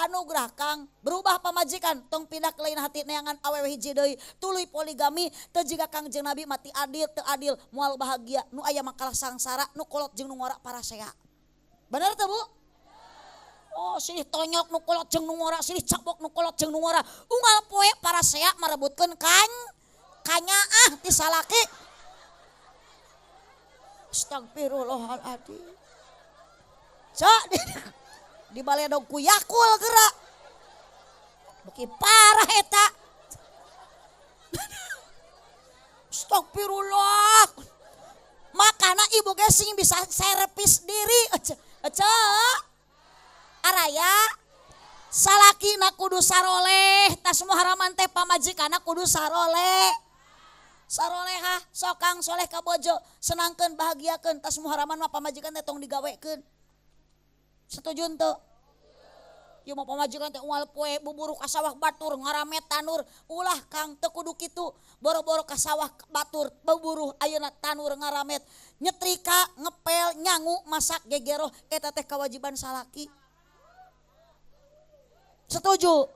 anugerah Kang. Berubah pamajikan tong pindah ke lain hati neangan awewe hiji deui, tuluy poligami teu jiga Kangjeng Nabi mati adil teu adil moal bahagia, nu aya mah kalah sangsara, nu kolot jeung nu ngora parasea. Bener teu Bu? Oh silih tonyok nu kolot jeung nu ngora, silih cabok nu kolot jeung nu ngora, unggal poe parasea marebutkeun kan kanyaah ti salaki. Astagfirullahaladzim. Cok di baledog ku yakul gerak. Beki parah eta. Astagfirullah. Makana ibu ge sing bisa servis diri. Ece. Araya salakina kudu saroleh, tas muharaman teh pamajikanna kudu saroleh. Sarolehah sokang soleh ka bojo, senangkeun bahagiakeun, tas muharaman mah pamajikan teh tong digawekeun. Setuju henteu? Ieu mah pamajikan teh unggal poe buburuh ka sawah batur ngaramet tanur, ulah Kang teu kudu kitu. Boro-boro ka sawah batur buburuh ayeuna tanur ngaramet, nyetrika, ngepel, nyangu, masak gegeroh eta teh kewajiban salaki. Setuju?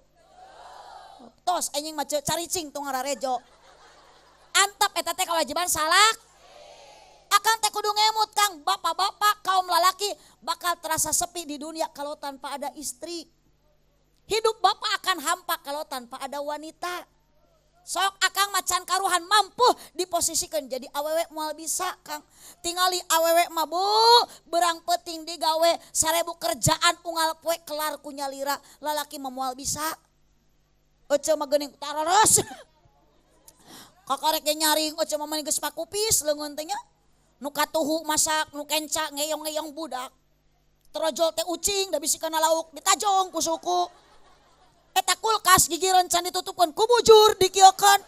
Tos anjing mah caricing tong ngararejo. Antap eta teh kewajiban salak. Akang teh kudu ngemut Kang, bapak-bapak kaum lalaki bakal terasa sepi di dunia kalau tanpa ada istri. Hidup bapak akan hampa kalau tanpa ada wanita. Sok akang macan karuhan mampu diposisikan jadi awewe moal bisa Kang. Tingali awewe mah Bu, berang peting digawe 1000 kerjaan unggal poe kelar ku nyalira, lalaki mah moal bisa. Ece mah geuning tararos. Kakarek ge nyaring ece mah geus pakupis leungeun teh nya. Nu katuhu masak, nu kenca ngeyong-ngeyong budak. Terojol teh ucing da bisi kana lauk ditajong ku suku. Eta kulkas gigireun can ditutupkeun ku bujur dikieukeun.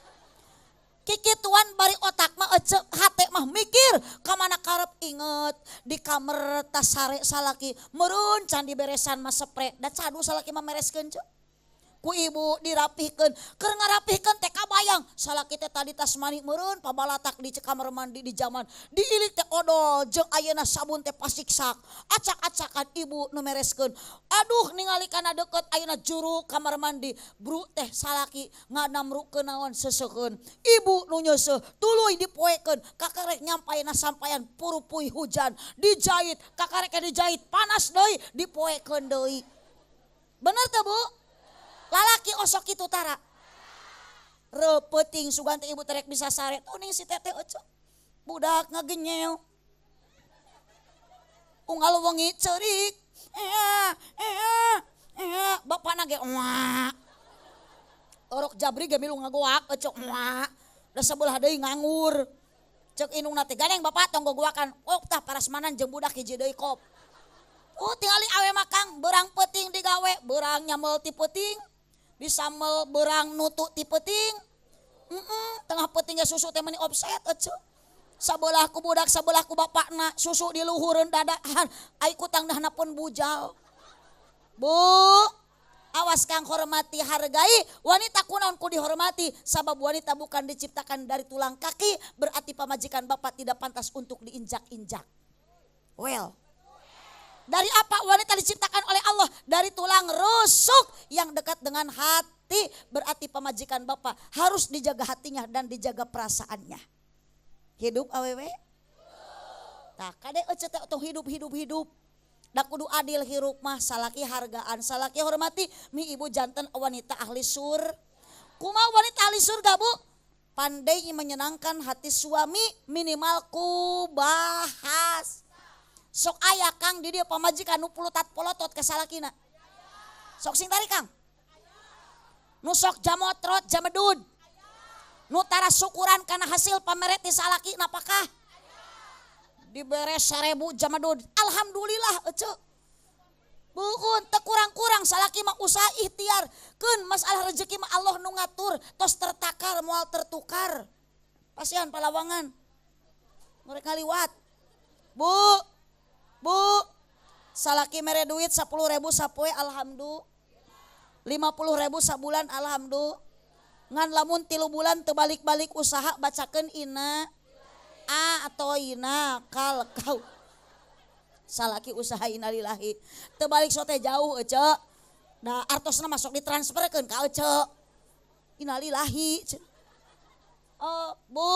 Kikituan bari otak mah ece hate mah mikir ka mana karep inget di kamer tas sare salaki meureun can diberesan mah sepre da cadu salaki mah mereskeun ce. Ku ibu dirapihkeun, keur ngarapihkeun teh kabayang salaki teh tadi tas mani meureun pabalatak di kamar mandi di zaman diilik teh odol jeung ayeuna sabun teh pasiksak acak-acakan ibu nu mereskeun. Aduh ningali kana deukeut ayeuna juru kamar mandi bru teh salaki nganamrukeun naon seseukeun ibu nu nyeuseuh tuluy dipoekeun kakarek nyampaena sampayan purupuy hujan dijait kakarek dijait panas deui dipoekeun deui. Bener teu Bu? Lalaki osok kitu tara. Reupeting sugan teh ibu terek bisa sare tuning si teteh ece. Budak ngagenyel. Unggal wengi ceurik. Bapakna ge wah. Orok jabri ge milu ngagoak ecok wah. Da sebelah deui nganggur. Cek indungna teh gandeng bapak tong gogoakan. Oh tah parasmanan jeung budak hiji deui kop. Oh tingali awe makang berang peuting digawe, berang nyamel ti peuting. Disamel berang nutu ti peuting. Tengah peuting ge susu teh meuni offset ecok. Sabelah ku budak sabelah ku bapakna susu di luhureun dadahan ai kutang dahna pun bujal. Bu, awas kang hormati hargai wanita kunaon ku dihormati sabab wanita bukan diciptakan dari tulang kaki berarti pamajikan bapak tidak pantas untuk diinjak-injak. Well, dari apa wanita diciptakan oleh Allah? Dari tulang rusuk yang dekat dengan hati berarti pamajikan bapak harus dijaga hatinya dan dijaga perasaannya. Hidup awewe? Tah kade ece teh tong hidup hidup hidup. Da kudu adil hirup mah salaki hargaan, salaki hormati, mi ibu janten wanita ahli sur. Kumaha wanita ahli surga bu? Pandai menyenangkan hati suami minimal ku bahas. Sok aya kang di dieu pamajikan nu pulutat polotot ka salakina. Sok sing tarik kang. Nu sok jamotrot jamedud. Nu tara syukuran karena hasil pameret ti salaki napakah? Dibere 1000 jamadud. Alhamdulillah ece. Buun teu kurang-kurang salaki mah usaha ikhtiar. Keun masalah rezeki mah Allah nu ngatur, tos tertakar moal tertukar. Pasihan palawangan. Mereka liwat. Bu, bu, salaki mere duit 10.000 sapoe alhamdulillah. 50.000 sabulan alhamdulillah. Ngan lamun 3 bulan teu balik-balik usaha bacakeun ina a atau ina kal kau. Salaki usaha innalillahi. Teu balik sote jauh ece. Da artosna masuk ditransferkeun ka ece. Innalillahi. Oh, Bu.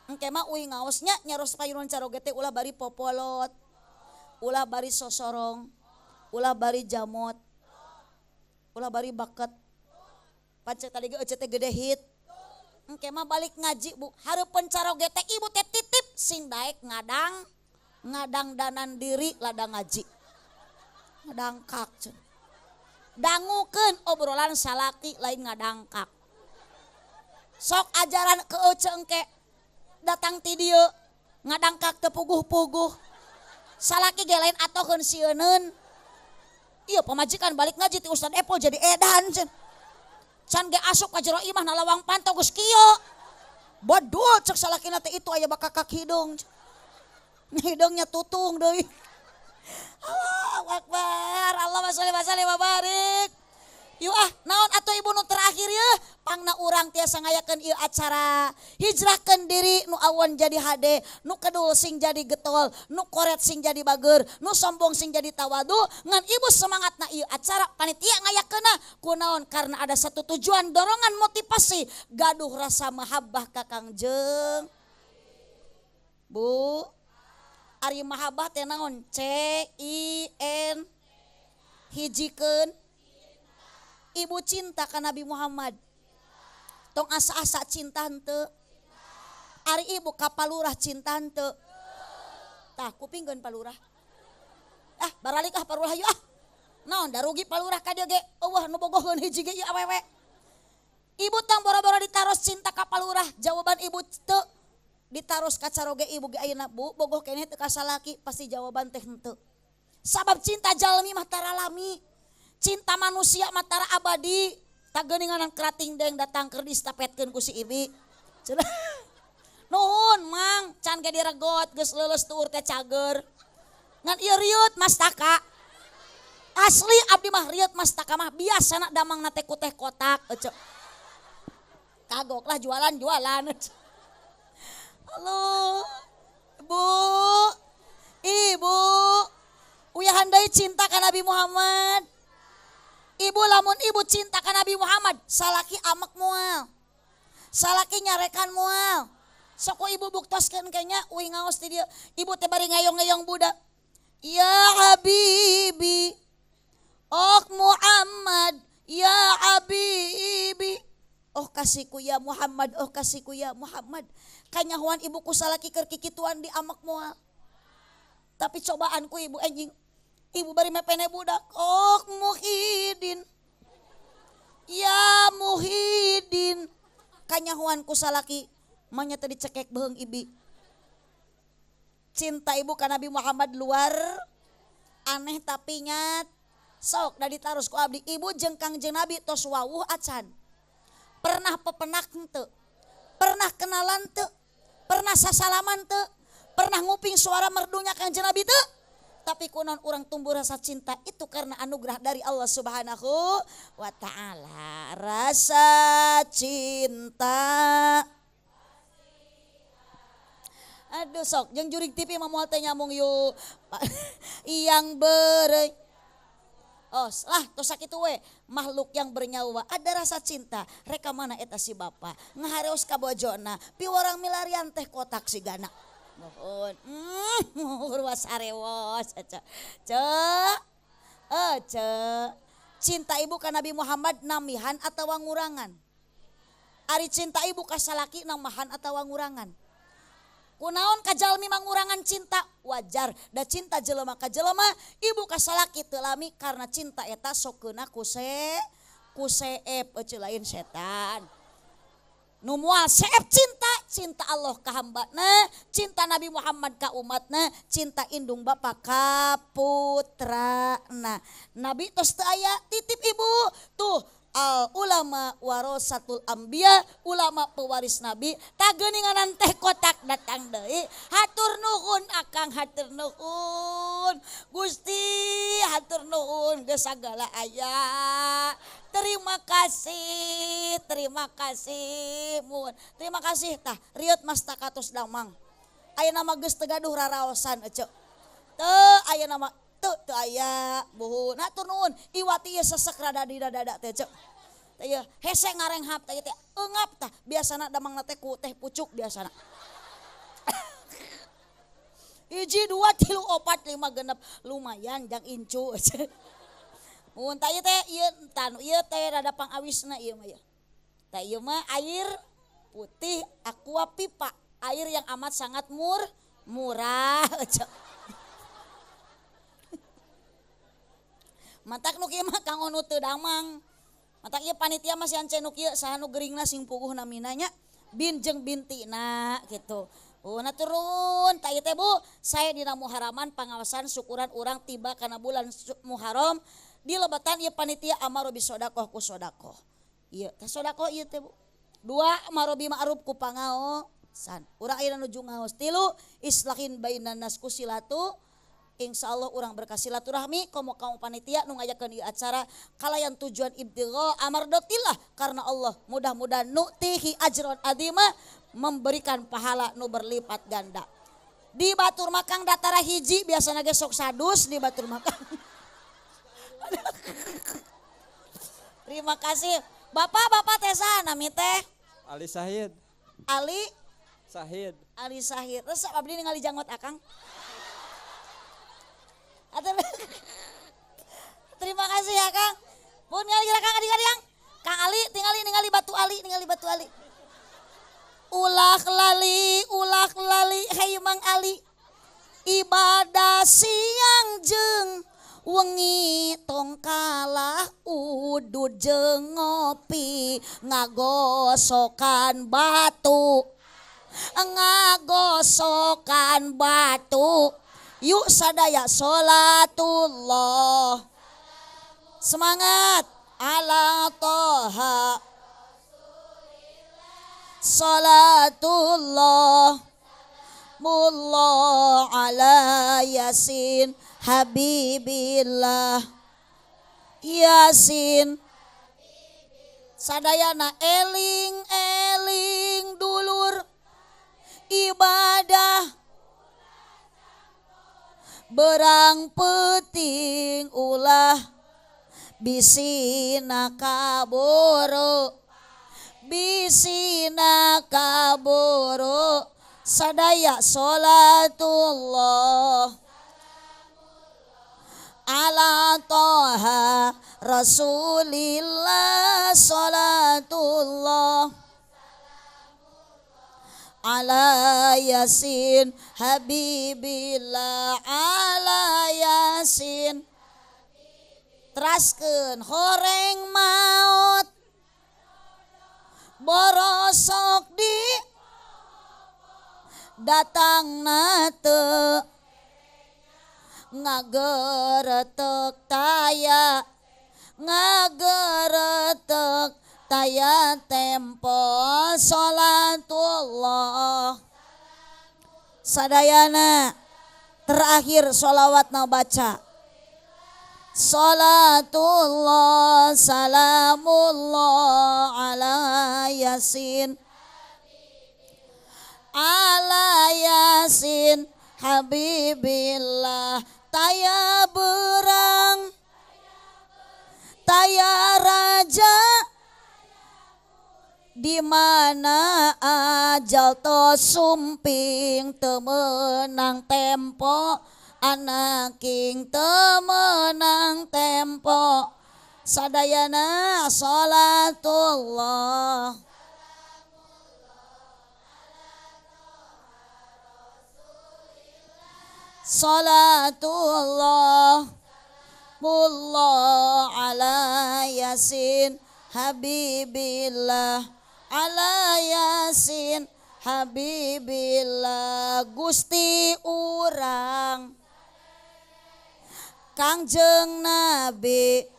Engke mah uing ngaosnya nyaros payunan caroge teh ulah bari popolot. Ulah bari sosorong. Ulah bari jamot. Ulah bari baket. Pancet tadi ge ece teh gede hit. Engke mah balik ngaji bu, hareupeun caroge teh ibu teh titip sing daek ngadang ngadang danan diri ladang ngaji. Ngadangkak cenah. Dangukeun obrolan salaki lain ngadangkak. Sok ajaran ke ece engke datang ti dieu ngadangkak teu puguh-puguh. Salaki ge lain atokeun sieuneun. Ieu pamajikan balik ngaji ti Ustad Epul jadi edan cenah. Can ge asup ka jero imah na lawang panto geus kieu. Bodol cek salakina teh itu aya bakakak hidung. Hidungnya tutung deui. Allahu akbar. Allahumma sholli wa sallim wa barik. Yuk ah, naon atuh ibu nu terakhir yeuh, pangna urang tiasa ngayakeun ieu acara. Hijrahkeun diri nu awon jadi hade, nu kedul sing jadi getol, nu koret sing jadi bager, nu sombong sing jadi tawadu, ngan ibu semangatna ieu acara panitia ngayakeunna kunaon karena ada satu tujuan dorongan motivasi gaduh rasa mahabbah ka Kangjeng. Bu, ari mahabbah teh naon? C I N hijikeun. Ibu cinta ka Nabi Muhammad. Tong asa-asa cinta henteu. Ari ibu ka palurah cinta henteu. Tah kupingkeun palurah. Ah baralik ah palurah yeuh ah. Naon da rugi palurah ka dieu ge eueuh nu bogoheun hiji ge ieu awewe. Ibu tong boro-boro ditaros cinta ka palurah, jawaban ibu teu. Ditaros ka caroge ibu ge ayeuna bu bogoh keneh teu ka salaki pasti jawaban teh henteu. Sabab cinta jalmi mah tara lami. Cinta manusia matara abadi. Tak geuninganan kerating deng datang keur distapetkeun ku si ibi. Cenah. Nuhun mang, can ge diregot geus leuleus tuur teh cager. Ngan ieu rieut mastaka. Asli abdi mah rieut mastaka mah biasana damangna teh ku teh kotak ece. Kagok lah jualan-jualan. Halo. Bu. Ibu. Uyahan deui cinta ka Nabi Muhammad. Ibu lamun ibu cinta ka Nabi Muhammad, salaki amek moal. Salaki nyarekan moal. Sok ku ibu buktoskeun kenya uing ngaos ti dieu. Ibu teh bari ngayong-ngayong budak. Ya Habibi, oh Muhammad, ya Habibi. Oh kasihku ya Muhammad, oh kasihku ya Muhammad. Kanyahoan ibu ku salaki keur kikituan di amek moal. Tapi cobaan ku ibu anjing. Ibu bari mepene budak. Oh Muhyiddin. Ya Muhyiddin. Kanyahuan ku salaki. Manya tadi cekek beheung ibi. Cinta ibu ka Nabi Muhammad luar aneh tapi nyat. Sok da ditaros ku abdi ibu jeung Kangjeng Nabi tos wawuh acan. Pernah pepenak henteu? Pernah kenalan teu? Pernah sasalaman teu? Pernah nguping suara merdunya Kangjeng Nabi teu? Tapi kunaon urang tumbuh rasa cinta itu karena anugerah dari Allah Subhanahu wa taala. Rasa cinta. Aduh sok jeung jurig TV mah moal teh nyambung yuk. Yang ber oh lah tos sakitu we makhluk yang bernyawa ada rasa cinta reka mana eta si bapa ngahareos ka bojona piwarang milarian teh kotak sigana. Mohon ruas arewos ce ce cinta ibu ka Nabi Muhammad namihan atawa ngurangan. Ari cinta ibu ka salaki namahan atawa ngurangan. Kunaon ka jalmi mangurangan cinta wajar da cinta jelema ka jelema ibu ka salaki teu lami karena cinta eta sokeuna ku seep eueuh lain setan. Nu moal seep cinta, cinta Allah ka hambana, cinta Nabi Muhammad ka umatna, cinta indung bapa ka putrana. Nabi tos teu aya titip ibu tuh al ulama warasatul anbiya, ulama pewaris nabi, tageuninganan teh kotak datang deui. Hatur nuhun akang, hatur nuhun Gusti, hatur nuhun geus sagala aya. Terima kasih, terima kasih mun. Terima kasih tah rieut mas takatos damang. Ayeuna mah geus teu gaduh raraosan eceu. Teu ayeuna mah teu teu aya buhun. Hatur nuhun iwati ieu sesek rada di dada teh ceu. Teh ieu hese ngarenghap teh teh eungap tah biasana damangna teh ku teh pucuk biasana. Hiji dua tilu opat lima genep lumayan jang incu. Mun tah ieu teh ieu tanu ieu teh rada pangawisna ieu mah ieu. Tah ieu mah air putih aqua pipa, air yang amat sangat murah. Matak nu kieu mah kanggo nu teu damang. Matak ieu panitia mah sian nu kieu saha nu geuringna sing puguh namina nya bin jeung bintina gitu. Oh nah turun tah ieu teh Bu, saya dina Muharraman pangawasan syukuran urang tiba kana bulan Muharram di lebatan ieu panitia amaro bi sodakoh ku sodakoh. Ieu teh sodakoh ieu teh Bu. Dua amaro bi ma'ruf ku pangaosan. Urang ayeuna nuju ngaos. Tilu islahin bainan nas ku silatu. Insya Allah orang berkasilaturahmi komo kaum panitia nu ngajakeun ieu acara kalayan tujuan ibtigha amardatillah karena Allah mudah-mudahan nuktihi ajron adima memberikan pahala nu berlipat ganda. Di batur makang datara hiji biasana ge sok sadus di batur makang. Terima kasih. Bapak-bapak teh saha nami teh? Ali Sahid. Ali Sahid. Ali Sahid. Resep abdi ningali janggot akang. Terima kasih ya Kang. Pun ningali Kang adik-adik. Kang Ali tingali ningali batu Ali, ningali batu Ali. Ulah lali hei Mang Ali. Ibadah siang jeung wengi tong kalah udud jeung ngopi ngagosokan batu. Ngagosokan batu. Yuk sadaya sholatullah. Semangat ala toha. Sholatullah mullah ala yasin habibillah. Yasin sadayana eling eling dulur ibadah berang peting ulah bisina kaboro bisina kaboro sadaya sholatullah ala toha rasulillah sholatullah ala Yasin Habibillah ala Yasin. Teraskeun horeng maut borosok di datang nate ngageretek taya ngageretek taya tempo sholatullah sadayana. Terakhir sholawat na baca sholatullah salamullah ala Yasin ala Yasin Habibillah. Taya berang taya raja di mana ajal to sumping temenang tempo anaking temenang tempo sadayana sholatullah salatullah mullah ala Yasin Habibillah ala Yasin Habibillah. Gusti urang Kangjeng Nabi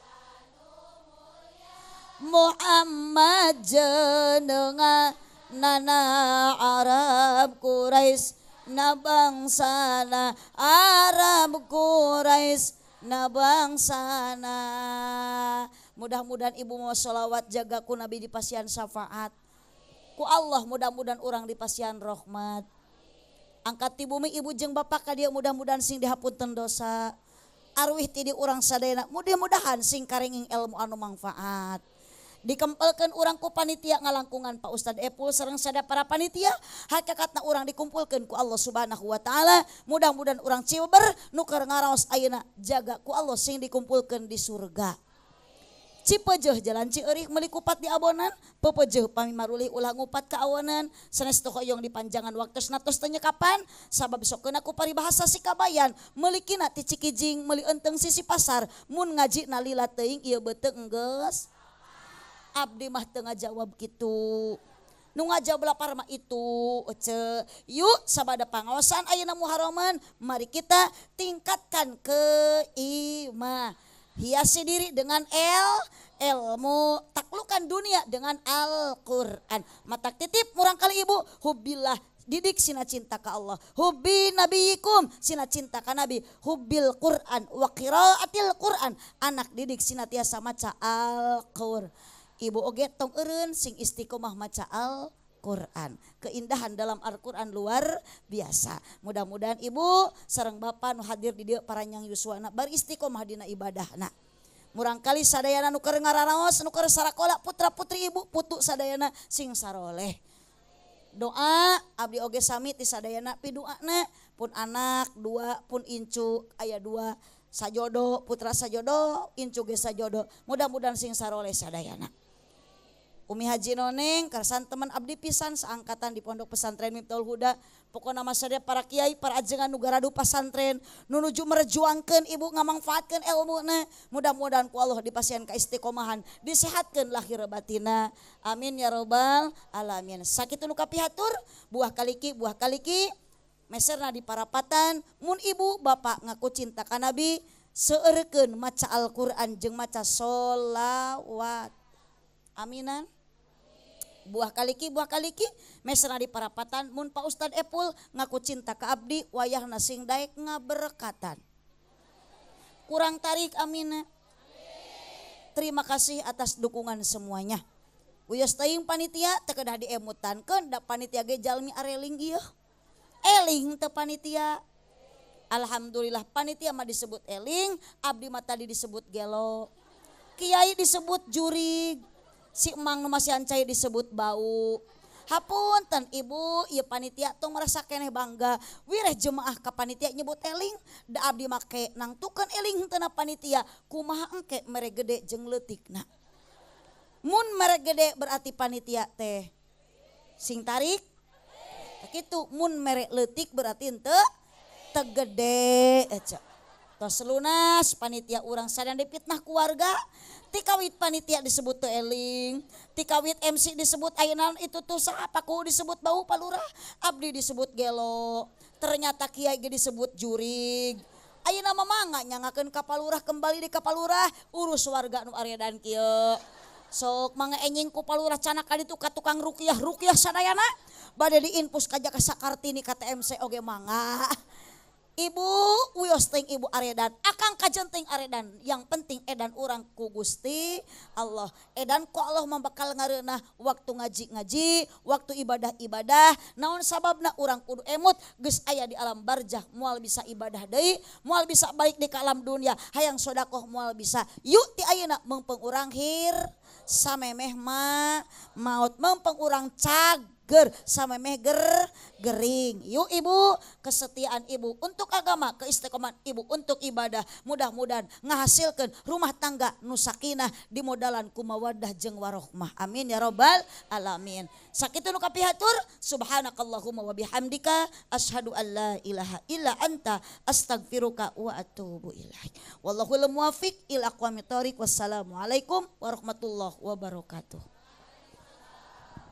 Muhammad jenengan nana Arab Quraisy na bangsana Arab Quraisy na bangsana. Mudah-mudahan ibu mau sholawat jaga ku Nabi di pasian syafaat ku Allah, mudah-mudahan orang di pasian rahmat. Angkat ti bumi ibu jeung bapak ka dieu mudah-mudahan sing dihapunten dosa. Arwih ti di urang sadayana mudah-mudahan sing karinging ilmu anu manfaat. Dikempelkeun urang ku panitia ngalangkungan Pak Ustad Epul sareng sada para panitia, hakikatna urang dikumpulkeun ku Allah Subhanahu wa taala. Mudah-mudahan urang ciber nu keur ngaraos ayeuna jaga ku Allah sing dikumpulkeun di surga. Cipejeuh jalan Cieurih meuli kupat di abonan, pepejeuh pami marulih ulah ngupat ka awonan, sanes teu hoyong dipanjangan waktosna tos teu nyekapan, sabab sok keuna ku paribahasa si kabayan, meulikina ti Cikijing meuli enteng sisi pasar, mun ngajina lila teuing ieu beuteung geus. Abdi mah teu ngajawab kitu. Nu ngajawab lapar mah itu ece. Yuk sabada pangaosan ayeuna Muharraman, mari kita tingkatkan keimanan. Hiasi diri dengan ilmu, taklukan dunia dengan Al-Quran. Matak titip murang kali ibu, hubillah didik sina cinta ka Allah, hubi nabiyikum sina cinta ka nabi, hubil Quran wa qiraatil Quran, anak didik sina tiasa maca Al-Quran. Ibu oge tong eureun sing istiqomah maca Al-Quran. Keindahan dalam Al-Quran luar biasa. Mudah-mudahan ibu sareng bapak nu hadir di dieu paranyang yuswana bar istiqomah dina ibadahna. Murangkali sadayana nu keur ngararaos, nu keur sarakola putra-putri ibu putu sadayana sing saroleh. Doa abdi oge sami ti sadayana piduana, pun anak dua, pun incu aya dua, sajodo putra sajodo, incu ge sajodo. Mudah-mudahan sing saroleh sadayana. Umi Haji Noneng, kersan teman abdi pisan seangkatan di Pondok Pesantren Miftahul Huda. Pokokna mah sadaya para kiai, para ajengan nu garadu pasantren, nu nuju merjuangkeun ibu ngamangfaatkeun ilmuna. Mudah-mudahan ku Allah dipasihan ka istiqomahan, disehatkeun lahir batina. Amin ya robbal alamin. Sakitu nu kapihatur, buah kaliki meserna di parapatan, mun ibu bapak ngaku cinta ka Nabi, seueurkeun maca Al-Qur'an jeung maca sholawat. Aminan. Buah kaliki mesra di parapatan mun Pak Ustad Epul ngaku cinta ka abdi wayahna sing daek ngaberkatan. Kurang tarik amina. Terima kasih atas dukungan semuanya. Uyos teuing panitia teu kedah diemutankeun da panitia ge jalmi areling ieu. Eling teu panitia. Alhamdulillah panitia mah disebut eling, abdi mah tadi disebut gelo. Kiai disebut jurig. Si emang nu masih ancai disebut bau. Hapunten ibu, ieu panitia tong merasa keneh bangga. Wireh jemaah ka panitia nyebut eling, da abdi make nangtukeun eling henteu na panitia, kumaha engke mere gede jeung leutikna. Mun mere gede berarti panitia teh sing tarik, Kitu mun mere leutik berarti henteu teu gede eta. Tos lunas panitia urang sadaya dipitnah keluarga. Tikawit panitia disebut teu eling, tikawit MC disebut ayeuna itu tuh sapaku disebut bau palurah, abdi disebut gelo, ternyata kiai ge disebut jurig. Ayeuna mah mangga nyangakeun ka palurah kembali di ka palurah, urus warga nu aredan kieu. Sok mangga enjing ku palurah canak ka ditu ka tukang ruqyah, ruqyah sadayana bade diinpus ka Jaka Sakartini ka TMC oge mangga. Ibu wios ting ibu aredan, akang kajenting aredan, yang penting edan urang ku Gusti Allah. Edan ku Allah membakal ngareunah waktu ngaji-ngaji, waktu ibadah-ibadah, naon sababna urang kudu emut geus aya di alam barjah moal bisa ibadah deui, moal bisa balik di ka alam dunia, hayang sodakoh moal bisa. Yuk ti ayeuna meungpeung urang hir samemeh ma maut, meungpeung urang cag ger samemeh ger gering. Yuk ibu, kesetiaan ibu untuk agama, keistiqomahan ibu untuk ibadah, mudah-mudahan ngahasilkeun rumah tangga nu sakinah dimodalan ku mawaddah jeung warohmah. Amin ya robbal alamin. Sakitu nu kapihatur, subhanakallahumma wa bihamdika asyhadu an la ilaha illa anta astaghfiruka wa atubu ilaik. Wallahul muwaffiq ila aqwamit thoriq. Wassalamualaikum warahmatullahi wabarakatuh.